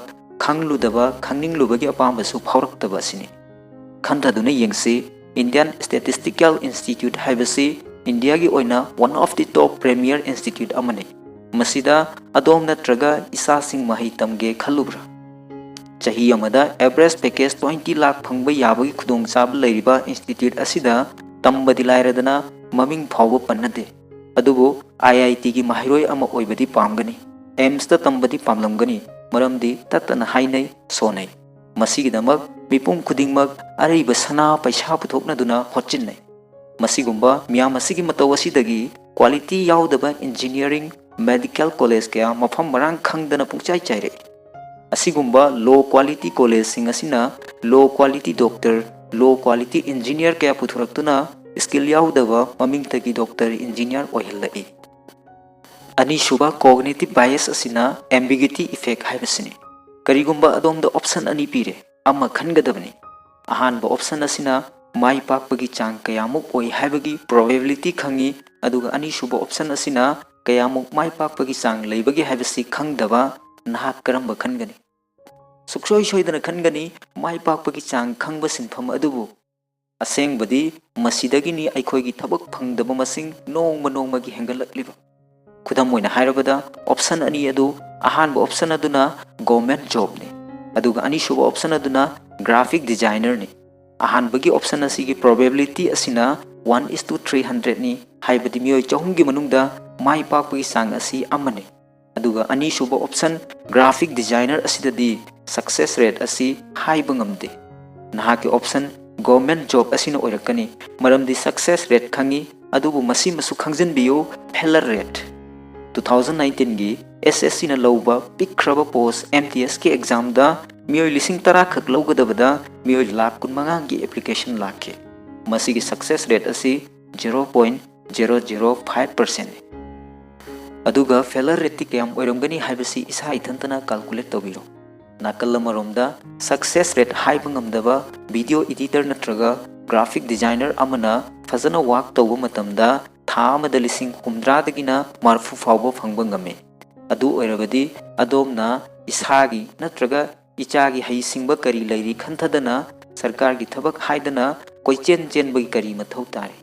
ꯈꯪꯂꯨꯗꯕ, ꯈꯪꯅꯤꯡꯂꯨꯕꯒꯤ ꯑꯄꯥꯝꯕꯁꯨ ꯐꯥꯎꯔꯛꯇꯕ ꯑꯁꯤꯅꯤ꯫ ꯈꯟꯊꯗꯨꯅ ꯌꯦꯡꯁꯤ, ꯏꯟꯗꯤꯌꯥꯟ ꯁ꯭ꯇꯦꯇꯤꯁꯇꯤꯀꯦꯜ ꯏꯟꯁꯇꯤꯇ꯭ꯌꯨꯠ ꯍꯥꯏꯕꯁꯤ ꯏꯟꯗꯤꯌꯥꯒꯤ ꯑꯣꯏꯅ one of the top premier institute ꯑꯃꯅꯤ꯫ ꯃꯁꯤꯗ ꯑꯗꯣꯝ ꯅꯠꯇ꯭ꯔꯒ ꯏꯆꯥꯁꯤꯡ ꯃꯍꯩ ꯇꯝꯒꯦ ꯈꯜꯂꯨꯕ꯭ꯔꯥ? ꯆꯍꯤ ꯑꯃꯗ ꯑꯦꯚꯔꯦꯖ ꯄꯦꯀꯦꯖ twenty ꯂꯥꯈ ꯐꯪꯕ ꯌꯥꯕꯒꯤ ꯈꯨꯗꯣꯡꯆꯥꯕ ꯂꯩꯔꯤꯕ ꯏꯟꯁꯇꯤꯇ꯭ꯌꯨꯠ ꯑꯁꯤꯗ ꯇꯝꯕꯗꯤ ꯂꯥꯏꯔꯗꯅ ꯃꯃꯤꯡ ꯐꯥꯎꯕ ꯄꯟꯅꯗꯦ꯫ ꯑꯗꯨꯕꯨ IITꯒꯤ ꯃꯍꯩꯔꯣꯏ ꯑꯃ ꯑꯣꯏꯕꯗꯤ ꯄꯥꯝꯒꯅꯤ, AIIMSꯇ ꯇꯝꯕꯗꯤ ꯄꯥꯝꯂꯝꯒꯅꯤ, ꯃꯔꯝꯗꯤ ꯇꯠꯇꯅ ꯍꯥꯏꯅꯩ, ꯁꯣꯟꯅꯩ꯫ ꯃꯁꯤꯒꯤꯗꯃꯛ ꯃꯤꯄꯨꯝ ꯈꯨꯗꯤꯡꯃꯛ ꯑꯔꯩꯕ ꯁꯅꯥ ꯄꯩꯁꯥ ꯄꯨꯊꯣꯛꯅꯗꯨꯅ ꯍꯣꯠꯆꯤꯟꯅꯩ꯫ ꯃꯁꯤꯒꯨꯝꯕ ꯃꯤꯌꯥꯝ ꯑꯁꯤꯒꯤ ꯃꯇꯧ ꯑꯁꯤꯗꯒꯤ ꯀ꯭ꯋꯥꯂꯤꯇꯤ ꯌꯥꯎꯗꯕ ꯏꯟꯖꯤꯅꯤꯌꯥꯔꯤꯡ, ꯃꯦꯗꯤꯀꯦꯜ ꯀꯣꯂꯦꯖ ꯀꯌꯥ ꯃꯐꯝ ꯃꯔꯥꯡ ꯈꯪꯗꯅ ꯄꯨꯡꯆꯥꯏ ꯆꯥꯏꯔꯛꯏ꯫ ꯑꯁꯤꯒꯨꯝꯕ ꯂꯣ ꯀ꯭ꯋꯥꯂꯤꯇꯤ ꯀꯣꯂꯦꯖꯁꯤꯡ ꯑꯁꯤꯅ ꯂꯣ ꯀ꯭ꯋꯥꯂꯤꯇꯤ ꯗꯣꯛꯇꯔ, ꯂꯣ ꯀ꯭ꯋꯥꯂꯤꯇꯤ ꯏꯟꯖꯤꯅꯤꯌꯥꯔ ꯀꯌꯥ ꯄꯨꯊꯣꯔꯛꯇꯨꯅ ꯁ꯭ꯀꯤꯜ ꯌꯥꯎꯗꯕ ꯃꯃꯤꯡꯇꯒꯤ ꯗꯣꯛꯇꯔ, ꯏꯟꯖꯤꯅꯤꯌꯥꯔ ꯑꯣꯏꯍꯜꯂꯛꯏ꯫ ꯑꯅꯤꯁꯨꯕ ꯀꯣꯒꯅꯤꯇꯤꯚ ꯕꯥꯏꯁ ꯑꯁꯤꯅ ambiguity effect ꯍꯥꯏꯕꯁꯤꯅꯤ꯫ ꯀꯔꯤꯒꯨꯝꯕ ꯑꯗꯣꯝꯗ ꯑꯣꯞꯁꯟ ꯑꯅꯤ ꯄꯤꯔꯦ, ꯑꯃ ꯈꯟꯒꯗꯕꯅꯤ꯫ ꯑꯍꯥꯟꯕ ꯑꯣꯞꯁꯟ ꯑꯁꯤꯅ ꯃꯥꯏ ꯄꯥꯛꯄꯒꯤ ꯆꯥꯡ ꯀꯌꯥꯃꯨꯛ ꯑꯣꯏ ꯍꯥꯏꯕꯒꯤ ꯄ꯭ꯔꯣꯕꯦꯕꯤꯂꯤꯇꯤ ꯈꯪꯉꯤ, ꯑꯗꯨꯒ ꯑꯅꯤꯁꯨꯕ ꯑꯣꯞꯁꯟ ꯑꯁꯤꯅ ꯀꯌꯥꯃꯨꯛ ꯃꯥꯏ ꯄꯥꯛꯄꯒꯤ ꯆꯥꯡ ꯂꯩꯕꯒꯦ ꯍꯥꯏꯕꯁꯤ ꯈꯪꯗꯕ꯫ ꯅꯍꯥꯛ ꯀꯔꯝꯕ ꯈꯟꯒꯅꯤ? ꯁꯨꯛꯁꯣꯏ ꯁꯣꯏꯗꯅ ꯈꯟꯒꯅꯤ ꯃꯥꯏ ꯄꯥꯛꯄꯒꯤ ꯆꯥꯡ ꯈꯪꯕ ꯁꯤꯟꯐꯝ ꯑꯗꯨꯕꯨ꯫ ꯑꯁꯦꯡꯕꯗꯤ ꯃꯁꯤꯗꯒꯤꯅꯤ ꯑꯩꯈꯣꯏꯒꯤ ꯊꯕꯛ ꯐꯪꯗꯕ ꯃꯁꯤꯡ ꯅꯣꯡꯃ ꯅꯣꯡꯃꯒꯤ ꯍꯦꯟꯒꯠꯂꯛꯂꯤꯕ꯫ ꯈꯨꯗꯝ ꯑꯣꯏꯅ ꯍꯥꯏꯔꯕꯗ, option ꯑꯅꯤ ꯑꯗꯨ, ꯑꯍꯥꯟꯕ option ꯑꯗꯨꯅ government jobꯅꯤ, ꯑꯗꯨꯒ ꯑꯅꯤꯁꯨꯕ option ꯑꯗꯨꯅ graphic designerꯅꯤ꯫ ꯑꯍꯥꯟꯕꯒꯤ option ꯑꯁꯤꯒꯤ probability ꯑꯁꯤꯅ one is to three hundredꯅꯤ, ꯍꯥꯏꯕꯗꯤ ꯃꯤꯑꯣꯏ ꯆꯍꯨꯝꯒꯤ ꯃꯅꯨꯡꯗ ꯃꯥꯏ ꯄꯥꯛꯄꯒꯤ ꯆꯥꯡ ꯑꯁꯤ ꯑꯃꯅꯤ꯫ ꯑꯗꯨꯒ ꯑꯅꯤꯁꯨꯕ option graphic designer ꯑꯁꯤꯗꯗꯤ success rate ꯑꯁꯤ ꯍꯥꯏꯕ ꯉꯝꯗꯦ꯫ ꯅꯍꯥꯛꯀꯤ option government job ꯑꯁꯤꯅ ꯑꯣꯏꯔꯛꯀꯅꯤ, ꯃꯔꯝꯗꯤ success rate ꯈꯪꯉꯤ, ꯑꯗꯨꯕꯨ ꯃꯁꯤꯃꯁꯨ ꯈꯪꯖꯤꯟꯕꯤꯌꯨ, failure rate꯫ Two thousand nineteenꯒꯤ SSCꯅ ꯂꯧꯕ ꯄꯤꯛꯈ꯭ꯔꯕ post MTSꯀꯤ examꯗ ꯃꯤꯑꯣꯏ ꯂꯤꯁꯤꯡ ꯇꯔꯥ ꯈꯛ ꯂꯧꯒꯗꯕꯗ ꯃꯤꯑꯣꯏ ꯂꯥꯈ ꯀꯨꯟꯃꯉꯥꯒꯤ application ꯂꯥꯛꯈꯤ꯫ ꯃꯁꯤꯒꯤ success rate ꯑꯁꯤ zero point zero zero five percentꯅꯤ꯫ ꯑꯗꯨꯒ failure rateꯇꯤ ꯀꯌꯥꯝ ꯑꯣꯏꯔꯝꯒꯅꯤ ꯍꯥꯏꯕꯁꯤ ꯏꯁꯥ ꯏꯊꯟꯇꯅ calculate ꯇꯧꯕꯤꯔꯣ꯫ ꯅꯥꯀꯜ ꯑꯃꯔꯣꯝꯗ success rate ꯍꯥꯏꯕ ꯉꯝꯗꯕ video editor ꯅꯠꯇ꯭ꯔꯒ graphic designer ꯑꯃꯅ ꯐꯖꯅ work ꯇꯧꯕ ꯃꯇꯝꯗ ꯊꯥ ꯑꯃꯗ ꯂꯤꯁꯤꯡ ꯍꯨꯝꯗ꯭ꯔꯥꯗꯒꯤꯅ ꯃꯔꯐꯨ ꯐꯥꯎꯕ ꯐꯪꯕ ꯉꯝꯃꯤ꯫ ꯑꯗꯨ ꯑꯣꯏꯔꯕꯗꯤ ꯑꯗꯣꯝꯅ ꯏꯁꯥꯒꯤ ꯅꯠꯇ꯭ꯔꯒ ꯏꯆꯥꯒꯤ ꯍꯩꯁꯤꯡꯕ ꯀꯔꯤ ꯂꯩꯔꯤ ꯈꯟꯊꯗꯅ ꯁꯔꯀꯥꯔꯒꯤ ꯊꯕꯛ ꯍꯥꯏꯗꯅ ꯀꯣꯏꯆꯦꯟ ꯆꯦꯟꯕꯒꯤ ꯀꯔꯤ ꯃꯊꯧ ꯇꯥꯔꯤ?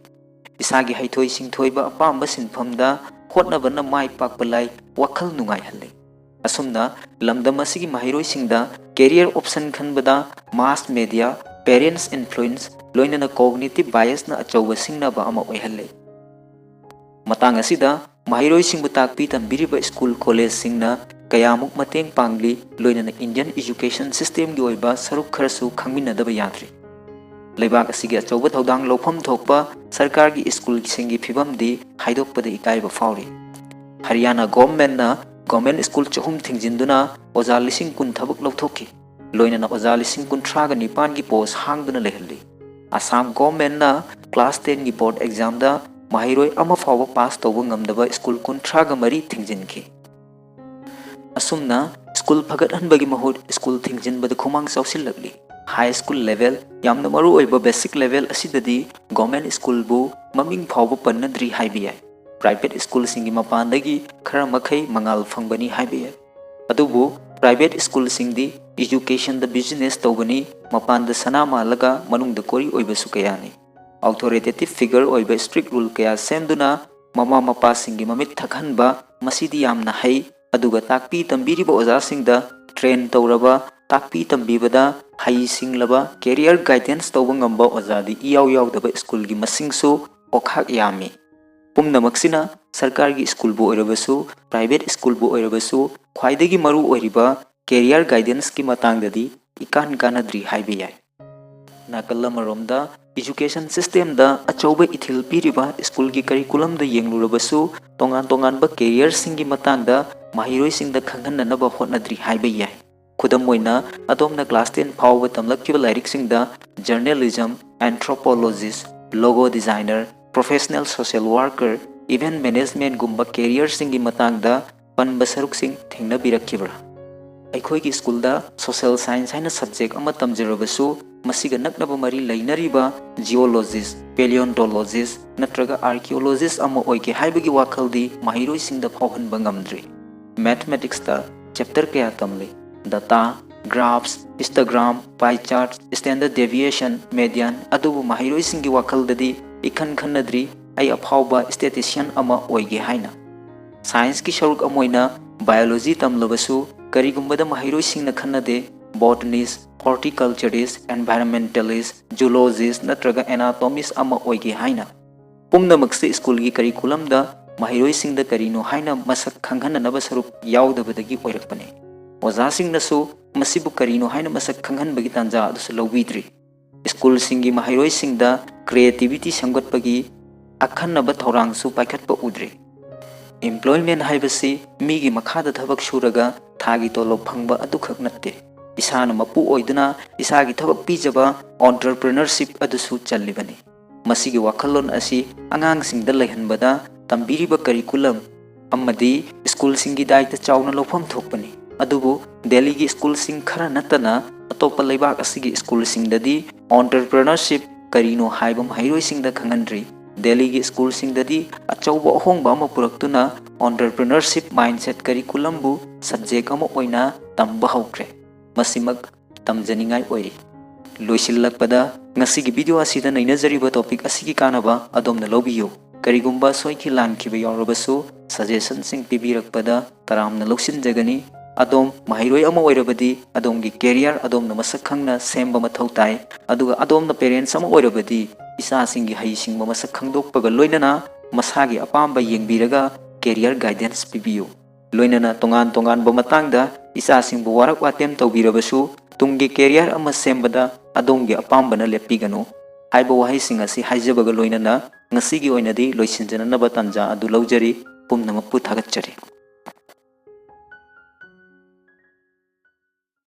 ꯏꯁꯥꯒꯤ ꯍꯩꯊꯣꯏ ꯁꯤꯡꯊꯣꯏꯕ ꯑꯄꯥꯝꯕ ꯁꯤꯟꯐꯝꯗ ꯍꯣꯠꯅꯕꯅ ꯃꯥꯏ ꯄꯥꯛꯄ ꯂꯥꯏ, ꯋꯥꯈꯜ ꯅꯨꯡꯉꯥꯏꯍꯜꯂꯤ꯫ ꯑꯁꯨꯝꯅ ꯂꯝꯗꯝ ꯑꯁꯤꯒꯤ ꯃꯍꯩꯔꯣꯏꯁꯤꯡꯗ career option ꯈꯟꯕꯗ mass media, parents influence, ꯂꯣꯏꯅꯅ cognitive biasꯅ ꯑꯆꯧꯕ ꯁꯤꯡꯅꯕ ꯑꯃ ꯑꯣꯏꯍꯜꯂꯤ꯫ ꯃꯇꯥꯡ ꯑꯁꯤꯗ ꯃꯍꯩꯔꯣꯏꯁꯤꯡꯕꯨ ꯇꯥꯛꯄꯤ ꯇꯝꯕꯤꯔꯤꯕ school collegeꯁꯤꯡꯅ ꯀꯌꯥꯃꯨꯛ ꯃꯇꯦꯡ ꯄꯥꯡꯂꯤ, ꯂꯣꯏꯅꯅ Indian education systemꯒꯤ ꯑꯣꯏꯕ ꯁꯔꯨꯛ ꯈꯔꯁꯨ ꯈꯪꯃꯤꯟꯅꯗꯕ ꯌꯥꯗ꯭ꯔꯤ꯫ ꯂꯩꯕꯥꯛ ꯑꯁꯤꯒꯤ ꯑꯆꯧꯕ ꯊꯧꯗꯥꯡ ꯂꯧꯐꯝ ꯊꯣꯛꯄ ꯁꯔꯀꯥꯔꯒꯤ schoolꯁꯤꯡꯒꯤ ꯐꯤꯕꯝꯗꯤ ꯍꯥꯏꯗꯣꯛꯄꯗ ꯏꯀꯥꯏꯕ ꯐꯥꯎꯔꯤ꯫ ꯍꯔꯤꯌꯥꯅꯥ governmentꯅ government school ꯆꯍꯨꯝ ꯊꯤꯡꯖꯤꯟꯗꯨꯅ ꯑꯣꯖꯥ ꯂꯤꯁꯤꯡ ꯀꯨꯟ ꯊꯕꯛ ꯂꯧꯊꯣꯛꯈꯤ꯫ ꯂꯣꯏꯅꯅ ꯑꯣꯖꯥ ꯂꯤꯁꯤꯡ ꯀꯨꯟꯊ꯭ꯔꯥꯒ ꯅꯤꯄꯥꯟꯒꯤ post ꯍꯥꯡꯗꯨꯅ ꯂꯩꯍꯜꯂꯤ꯫ ꯑꯁꯥꯝ governmentꯅ class tenꯒꯤ board examꯗ ꯃꯍꯩꯔꯣꯏ ꯑꯃ ꯐꯥꯎꯕ pass ꯇꯧꯕ ꯉꯝꯗꯕ school ꯀꯨꯟꯊ꯭ꯔꯥꯒ ꯃꯔꯤ ꯊꯤꯡꯖꯤꯟꯈꯤ꯫ ꯑꯁꯨꯝꯅ school ꯐꯒꯠꯍꯟꯕꯒꯤ ꯃꯍꯨꯠ school ꯊꯤꯡꯖꯤꯟꯕꯗ ꯈꯨꯃꯥꯡ ꯆꯥꯎꯁꯤꯜꯂꯛꯂꯤ꯫ High school level, ꯌꯥꯝꯅ ꯃꯔꯨ ꯑꯣꯏꯕ basic level ꯑꯁꯤꯗꯗꯤ government schoolꯕꯨ ꯃꯃꯤꯡ ꯐꯥꯎꯕ ꯄꯟꯅꯗ꯭ꯔꯤ ꯍꯥꯏꯕ ꯌꯥꯏ꯫ Private schoolꯁꯤꯡꯒꯤ ꯃꯄꯥꯟꯗꯒꯤ ꯈꯔ ꯃꯈꯩ ꯃꯉꯥꯜ ꯐꯪꯕꯅꯤ ꯍꯥꯏꯕ ꯌꯥꯏ꯫ ꯑꯗꯨꯕꯨ private schoolꯁꯤꯡꯗꯤ educationꯗ business ꯇꯧꯕꯅꯤ, ꯃꯄꯥꯟꯗ ꯁꯅꯥ ꯃꯥꯜꯂꯒ ꯃꯅꯨꯡꯗ ꯀꯣꯔꯤ ꯑꯣꯏꯕꯁꯨ ꯀꯌꯥꯅꯤ꯫ Authoritative figure ꯑꯣꯏꯕ strict rule ꯀꯌꯥ ꯁꯦꯝꯗꯨꯅ ꯃꯃꯥ ꯃꯄꯥꯁꯤꯡꯒꯤ ꯃꯃꯤꯠ ꯊꯛꯍꯟꯕ, ꯃꯁꯤꯗꯤ ꯌꯥꯝꯅ ꯍꯩ꯫ ꯑꯗꯨꯒ ꯇꯥꯛꯄꯤ ꯇꯝꯕꯤꯔꯤꯕ ꯑꯣꯖꯥꯁꯤꯡꯗ train ꯇꯧꯔꯕ, ꯇꯥꯛꯄꯤ ꯇꯝꯕꯤꯕꯗ ꯍꯩꯁꯤꯡꯂꯕ, career guidance ꯇꯧꯕ ꯉꯝꯕ ꯑꯣꯖꯥꯗꯤ ꯏꯌꯥꯎ ꯌꯥꯎꯗꯕ ꯁ꯭ꯀꯨꯜꯒꯤ ꯃꯁꯤꯡꯁꯨ ꯄꯣꯛꯈꯥꯛ ꯌꯥꯝꯃꯤ꯫ ꯄꯨꯝꯅꯃꯛꯁꯤꯅ ꯁꯔꯀꯥꯔꯒꯤ ꯁ꯭ꯀꯨꯜꯕꯨ ꯑꯣꯏꯔꯕꯁꯨ, private ꯁ꯭ꯀꯨꯜꯕꯨ ꯑꯣꯏꯔꯕꯁꯨ, ꯈ꯭ꯋꯥꯏꯗꯒꯤ ꯃꯔꯨ ꯑꯣꯏꯔꯤꯕ career guidanceꯀꯤ ꯃꯇꯥꯡꯗꯗꯤ ꯏꯀꯥꯟ ꯀꯥꯟꯅꯗ꯭ꯔꯤ ꯍꯥꯏꯕ ꯌꯥꯏ꯫ ꯅꯥꯀꯜ ꯑꯃꯔꯣꯝꯗ education systemꯗ ꯑꯆꯧꯕ ꯏꯊꯤꯜ ꯄꯤꯔꯤꯕ ꯁ꯭ꯀꯨꯜꯒꯤ curriculumꯗ ꯌꯦꯡꯂꯨꯔꯕꯁꯨ, ꯇꯣꯉꯥꯟ ꯇꯣꯉꯥꯟꯕ careerꯁꯤꯡꯒꯤ ꯃꯇꯥꯡꯗ ꯃꯍꯩꯔꯣꯏꯁꯤꯡꯗ ꯈꯪꯍꯟꯅꯅꯕ ꯍꯣꯠꯅꯗ꯭ꯔꯤ ꯍꯥꯏꯕ ꯌꯥꯏ꯫ ꯈꯨꯗꯝ ꯑꯣꯏꯅ, ꯑꯗꯣꯝꯅ class ten ꯐꯥꯎꯕ ꯇꯝꯂꯛꯈꯤꯕ ꯂꯥꯏꯔꯤꯛꯁꯤꯡꯗ journalism, anthropologist, logo designer, professional social worker, event managementꯒꯨꯝꯕ careerꯁꯤꯡꯒꯤ ꯃꯇꯥꯡꯗ ꯄꯟꯕ ꯁꯔꯨꯛꯁꯤꯡ ꯊꯦꯡꯅꯕꯤꯔꯛꯈꯤꯕ꯭ꯔꯥ? ꯑꯩꯈꯣꯏꯒꯤ ꯁ꯭ꯀꯨꯜꯗ social science ꯍꯥꯏꯅ subject ꯑꯃ ꯇꯝꯖꯔꯕꯁꯨ, ꯃꯁꯤꯒ ꯅꯛꯅꯕ ꯃꯔꯤ ꯂꯩꯅꯔꯤꯕ geologist, paleontologist ꯅꯠꯇ꯭ꯔꯒ archaeologist ꯑꯃ ꯑꯣꯏꯒꯦ ꯍꯥꯏꯕꯒꯤ ꯋꯥꯈꯜꯗꯤ ꯃꯍꯩꯔꯣꯏꯁꯤꯡꯗ ꯐꯥꯎꯍꯟꯕ ꯉꯝꯗ꯭ꯔꯤ꯫ Mathematicsꯇ chapter ꯀꯌꯥ ꯇꯝꯂꯤ꯫ Data, graphs, histogram, pie chart, standard deviation, median, ꯑꯗꯨꯕꯨ ꯃꯍꯩꯔꯣꯏꯁꯤꯡꯒꯤ ꯋꯥꯈꯜꯗꯗꯤ ꯏꯈꯟ ꯈꯟꯅꯗ꯭ꯔꯤ ꯑꯩ ꯑꯐꯥꯎꯕ statistician ꯑꯃ ꯑꯣꯏꯒꯦ ꯍꯥꯏꯅ꯫ Scienceꯀꯤ ꯁꯔꯨꯛ ꯑꯃ ꯑꯣꯏꯅ biology ꯇꯝꯂꯕꯁꯨ, ꯀꯔꯤꯒꯨꯝꯕꯗ ꯃꯍꯩꯔꯣꯏꯁꯤꯡꯅ ꯈꯟꯅꯗꯦ botanist, horticulturist, environmentalist, zoologist ꯅꯠꯇ꯭ꯔꯒ anatomist ꯑꯃ ꯑꯣꯏꯒꯦ ꯍꯥꯏꯅ꯫ ꯄꯨꯝꯅꯃꯛꯁꯤ ꯁ꯭ꯀꯨꯜꯒꯤ curriculumꯗ ꯃꯍꯩꯔꯣꯏꯁꯤꯡꯗ ꯀꯔꯤꯅꯣ ꯍꯥꯏꯅ ꯃꯁꯛ ꯈꯪꯍꯟꯅꯅꯕ ꯁꯔꯨꯛ ꯌꯥꯎꯗꯕꯗꯒꯤ ꯑꯣꯏꯔꯛꯄꯅꯤ꯫ ꯑꯣꯖꯥꯁꯤꯡꯅꯁꯨ ꯃꯁꯤꯕꯨ ꯀꯔꯤꯅꯣ ꯍꯥꯏꯅ ꯃꯁꯛ ꯈꯪꯍꯟꯕꯒꯤ ꯇꯥꯟꯖꯥ ꯑꯗꯨꯁꯨ ꯂꯧꯕꯤꯗ꯭ꯔꯤ꯫ ꯁ꯭ꯀꯨꯜꯁꯤꯡꯒꯤ ꯃꯍꯩꯔꯣꯏꯁꯤꯡꯗ creativity ꯁꯦꯝꯒꯠꯄꯒꯤ ꯑꯈꯟꯅꯕ ꯊꯧꯔꯥꯡꯁꯨ ꯄꯥꯏꯈꯠꯄ ꯎꯗ꯭ꯔꯤ꯫ Employment ꯍꯥꯏꯕꯁꯤ ꯃꯤꯒꯤ ꯃꯈꯥꯗ ꯊꯕꯛ ꯁꯨꯔꯒ ꯊꯥꯒꯤ ꯇꯣꯂꯣꯞ ꯐꯪꯕ ꯑꯗꯨꯈꯛ ꯅꯠꯇꯦ꯫ ꯏꯁꯥꯅ ꯃꯄꯨ ꯑꯣꯏꯗꯨꯅ ꯏꯁꯥꯒꯤ ꯊꯕꯛ ꯄꯤꯖꯕ entrepreneurship ꯑꯗꯨꯁꯨ ꯆꯜꯂꯤꯕꯅꯤ꯫ ꯃꯁꯤꯒꯤ ꯋꯥꯈꯜꯂꯣꯟ ꯑꯁꯤ ꯑꯉꯥꯡꯁꯤꯡꯗ ꯂꯩꯍꯟꯕꯗ ꯇꯝꯕꯤꯔꯤꯕ curriculum ꯑꯃꯗꯤ ꯁ꯭ꯀꯨꯜꯁꯤꯡꯒꯤ ꯗꯥꯏꯇ ꯆꯥꯎꯅ ꯂꯧꯐꯝ ꯊꯣꯛꯄꯅꯤ꯫ ꯑꯗꯨꯕꯨ ꯗꯦꯜꯂꯤꯒꯤ ꯁ꯭ꯀꯨꯜꯁꯤꯡ ꯈꯔ ꯅꯠꯇꯅ ꯑꯇꯣꯞꯄ ꯂꯩꯕꯥꯛ ꯑꯁꯤꯒꯤ ꯁ꯭ꯀꯨꯜꯁꯤꯡꯗꯗꯤ entrepreneurship ꯀꯔꯤꯅꯣ ꯍꯥꯏꯕ ꯃꯍꯩꯔꯣꯏꯁꯤꯡꯗ ꯈꯪꯍꯟꯗ꯭ꯔꯤ꯫ ꯗꯦꯜꯂꯤꯒꯤ ꯁ꯭ꯀꯨꯜꯁꯤꯡꯗꯗꯤ ꯑꯆꯧꯕ ꯑꯍꯣꯡꯕ ꯑꯃ ꯄꯨꯔꯛꯇꯨꯅ entrepreneurship mindset curriculumꯕꯨ subject ꯑꯃ ꯑꯣꯏꯅ ꯇꯝꯕ ꯍꯧꯈ꯭ꯔꯦ꯫ ꯃꯁꯤꯃꯛ ꯇꯝꯖꯅꯤꯡꯉꯥꯏ ꯑꯣꯏꯔꯤ꯫ ꯂꯣꯏꯁꯤꯜꯂꯛꯄꯗ, ꯉꯁꯤꯒꯤ video ꯑꯁꯤꯗ ꯅꯩꯅꯖꯔꯤꯕ topic ꯑꯁꯤꯒꯤ ꯀꯥꯟꯅꯕ ꯑꯗꯣꯝꯅ ꯂꯧꯕꯤꯌꯨ꯫ ꯀꯔꯤꯒꯨꯝꯕ ꯁꯣꯏꯈꯤ ꯂꯥꯟꯈꯤꯕ ꯌꯥꯎꯔꯕꯁꯨ, ꯁꯖꯦꯁꯟꯁꯤꯡ ꯄꯤꯕꯤꯔꯛꯄꯗ ꯇꯔꯥꯝꯅ ꯂꯧꯁꯤꯟꯖꯒꯅꯤ꯫ ꯑꯗꯣꯝ ꯃꯍꯩꯔꯣꯏ ꯑꯃ ꯑꯣꯏꯔꯕꯗꯤ ꯑꯗꯣꯝꯒꯤ ꯀꯦꯔꯤꯌꯔ ꯑꯗꯣꯝꯅ ꯃꯁꯛ ꯈꯪꯅ ꯁꯦꯝꯕ ꯃꯊꯧ ꯇꯥꯏ꯫ ꯑꯗꯨꯒ ꯑꯗꯣꯝꯅ ꯄꯦꯔꯦꯟꯁ ꯑꯃ ꯑꯣꯏꯔꯕꯗꯤ ꯏꯆꯥꯁꯤꯡꯒꯤ ꯍꯩꯁꯤꯡꯕ ꯃꯁꯛ ꯈꯪꯗꯣꯛꯄꯒ ꯂꯣꯏꯅꯅ ꯃꯁꯥꯒꯤ ꯑꯄꯥꯝꯕ ꯌꯦꯡꯕꯤꯔꯒ ꯀꯦꯔꯤꯌꯔ ꯒꯥꯏꯗꯦꯟꯁ ꯄꯤꯕꯤꯌꯨ꯫ ꯂꯣꯏꯅꯅ ꯇꯣꯉꯥꯟ ꯇꯣꯉꯥꯟꯕ ꯃꯇꯥꯡꯗ ꯏꯆꯥꯁꯤꯡꯕꯨ ꯋꯥꯔꯛ ꯋꯥꯇꯦꯝ ꯇꯧꯕꯤꯔꯕꯁꯨ, ꯇꯨꯡꯒꯤ ꯀꯦꯔꯤꯌꯔ ꯑꯃ ꯁꯦꯝꯕꯗ ꯑꯗꯣꯝꯒꯤ ꯑꯄꯥꯝꯕꯅ ꯂꯦꯞꯄꯤꯒꯅꯨ ꯍꯥꯏꯕ ꯋꯥꯍꯩꯁꯤꯡ ꯑꯁꯤ ꯍꯥꯏꯖꯕꯒ ꯂꯣꯏꯅꯅ ꯉꯁꯤꯒꯤ ꯑꯣꯏꯅꯗꯤ ꯂꯣꯏꯁꯤꯟꯖꯅꯅꯕ ꯇꯥꯟꯖꯥ ꯑꯗꯨ ꯂꯧꯖꯔꯤ꯫ ꯄꯨꯝꯅꯃꯛꯄꯨ ꯊꯥꯒꯠꯆꯔꯤ꯫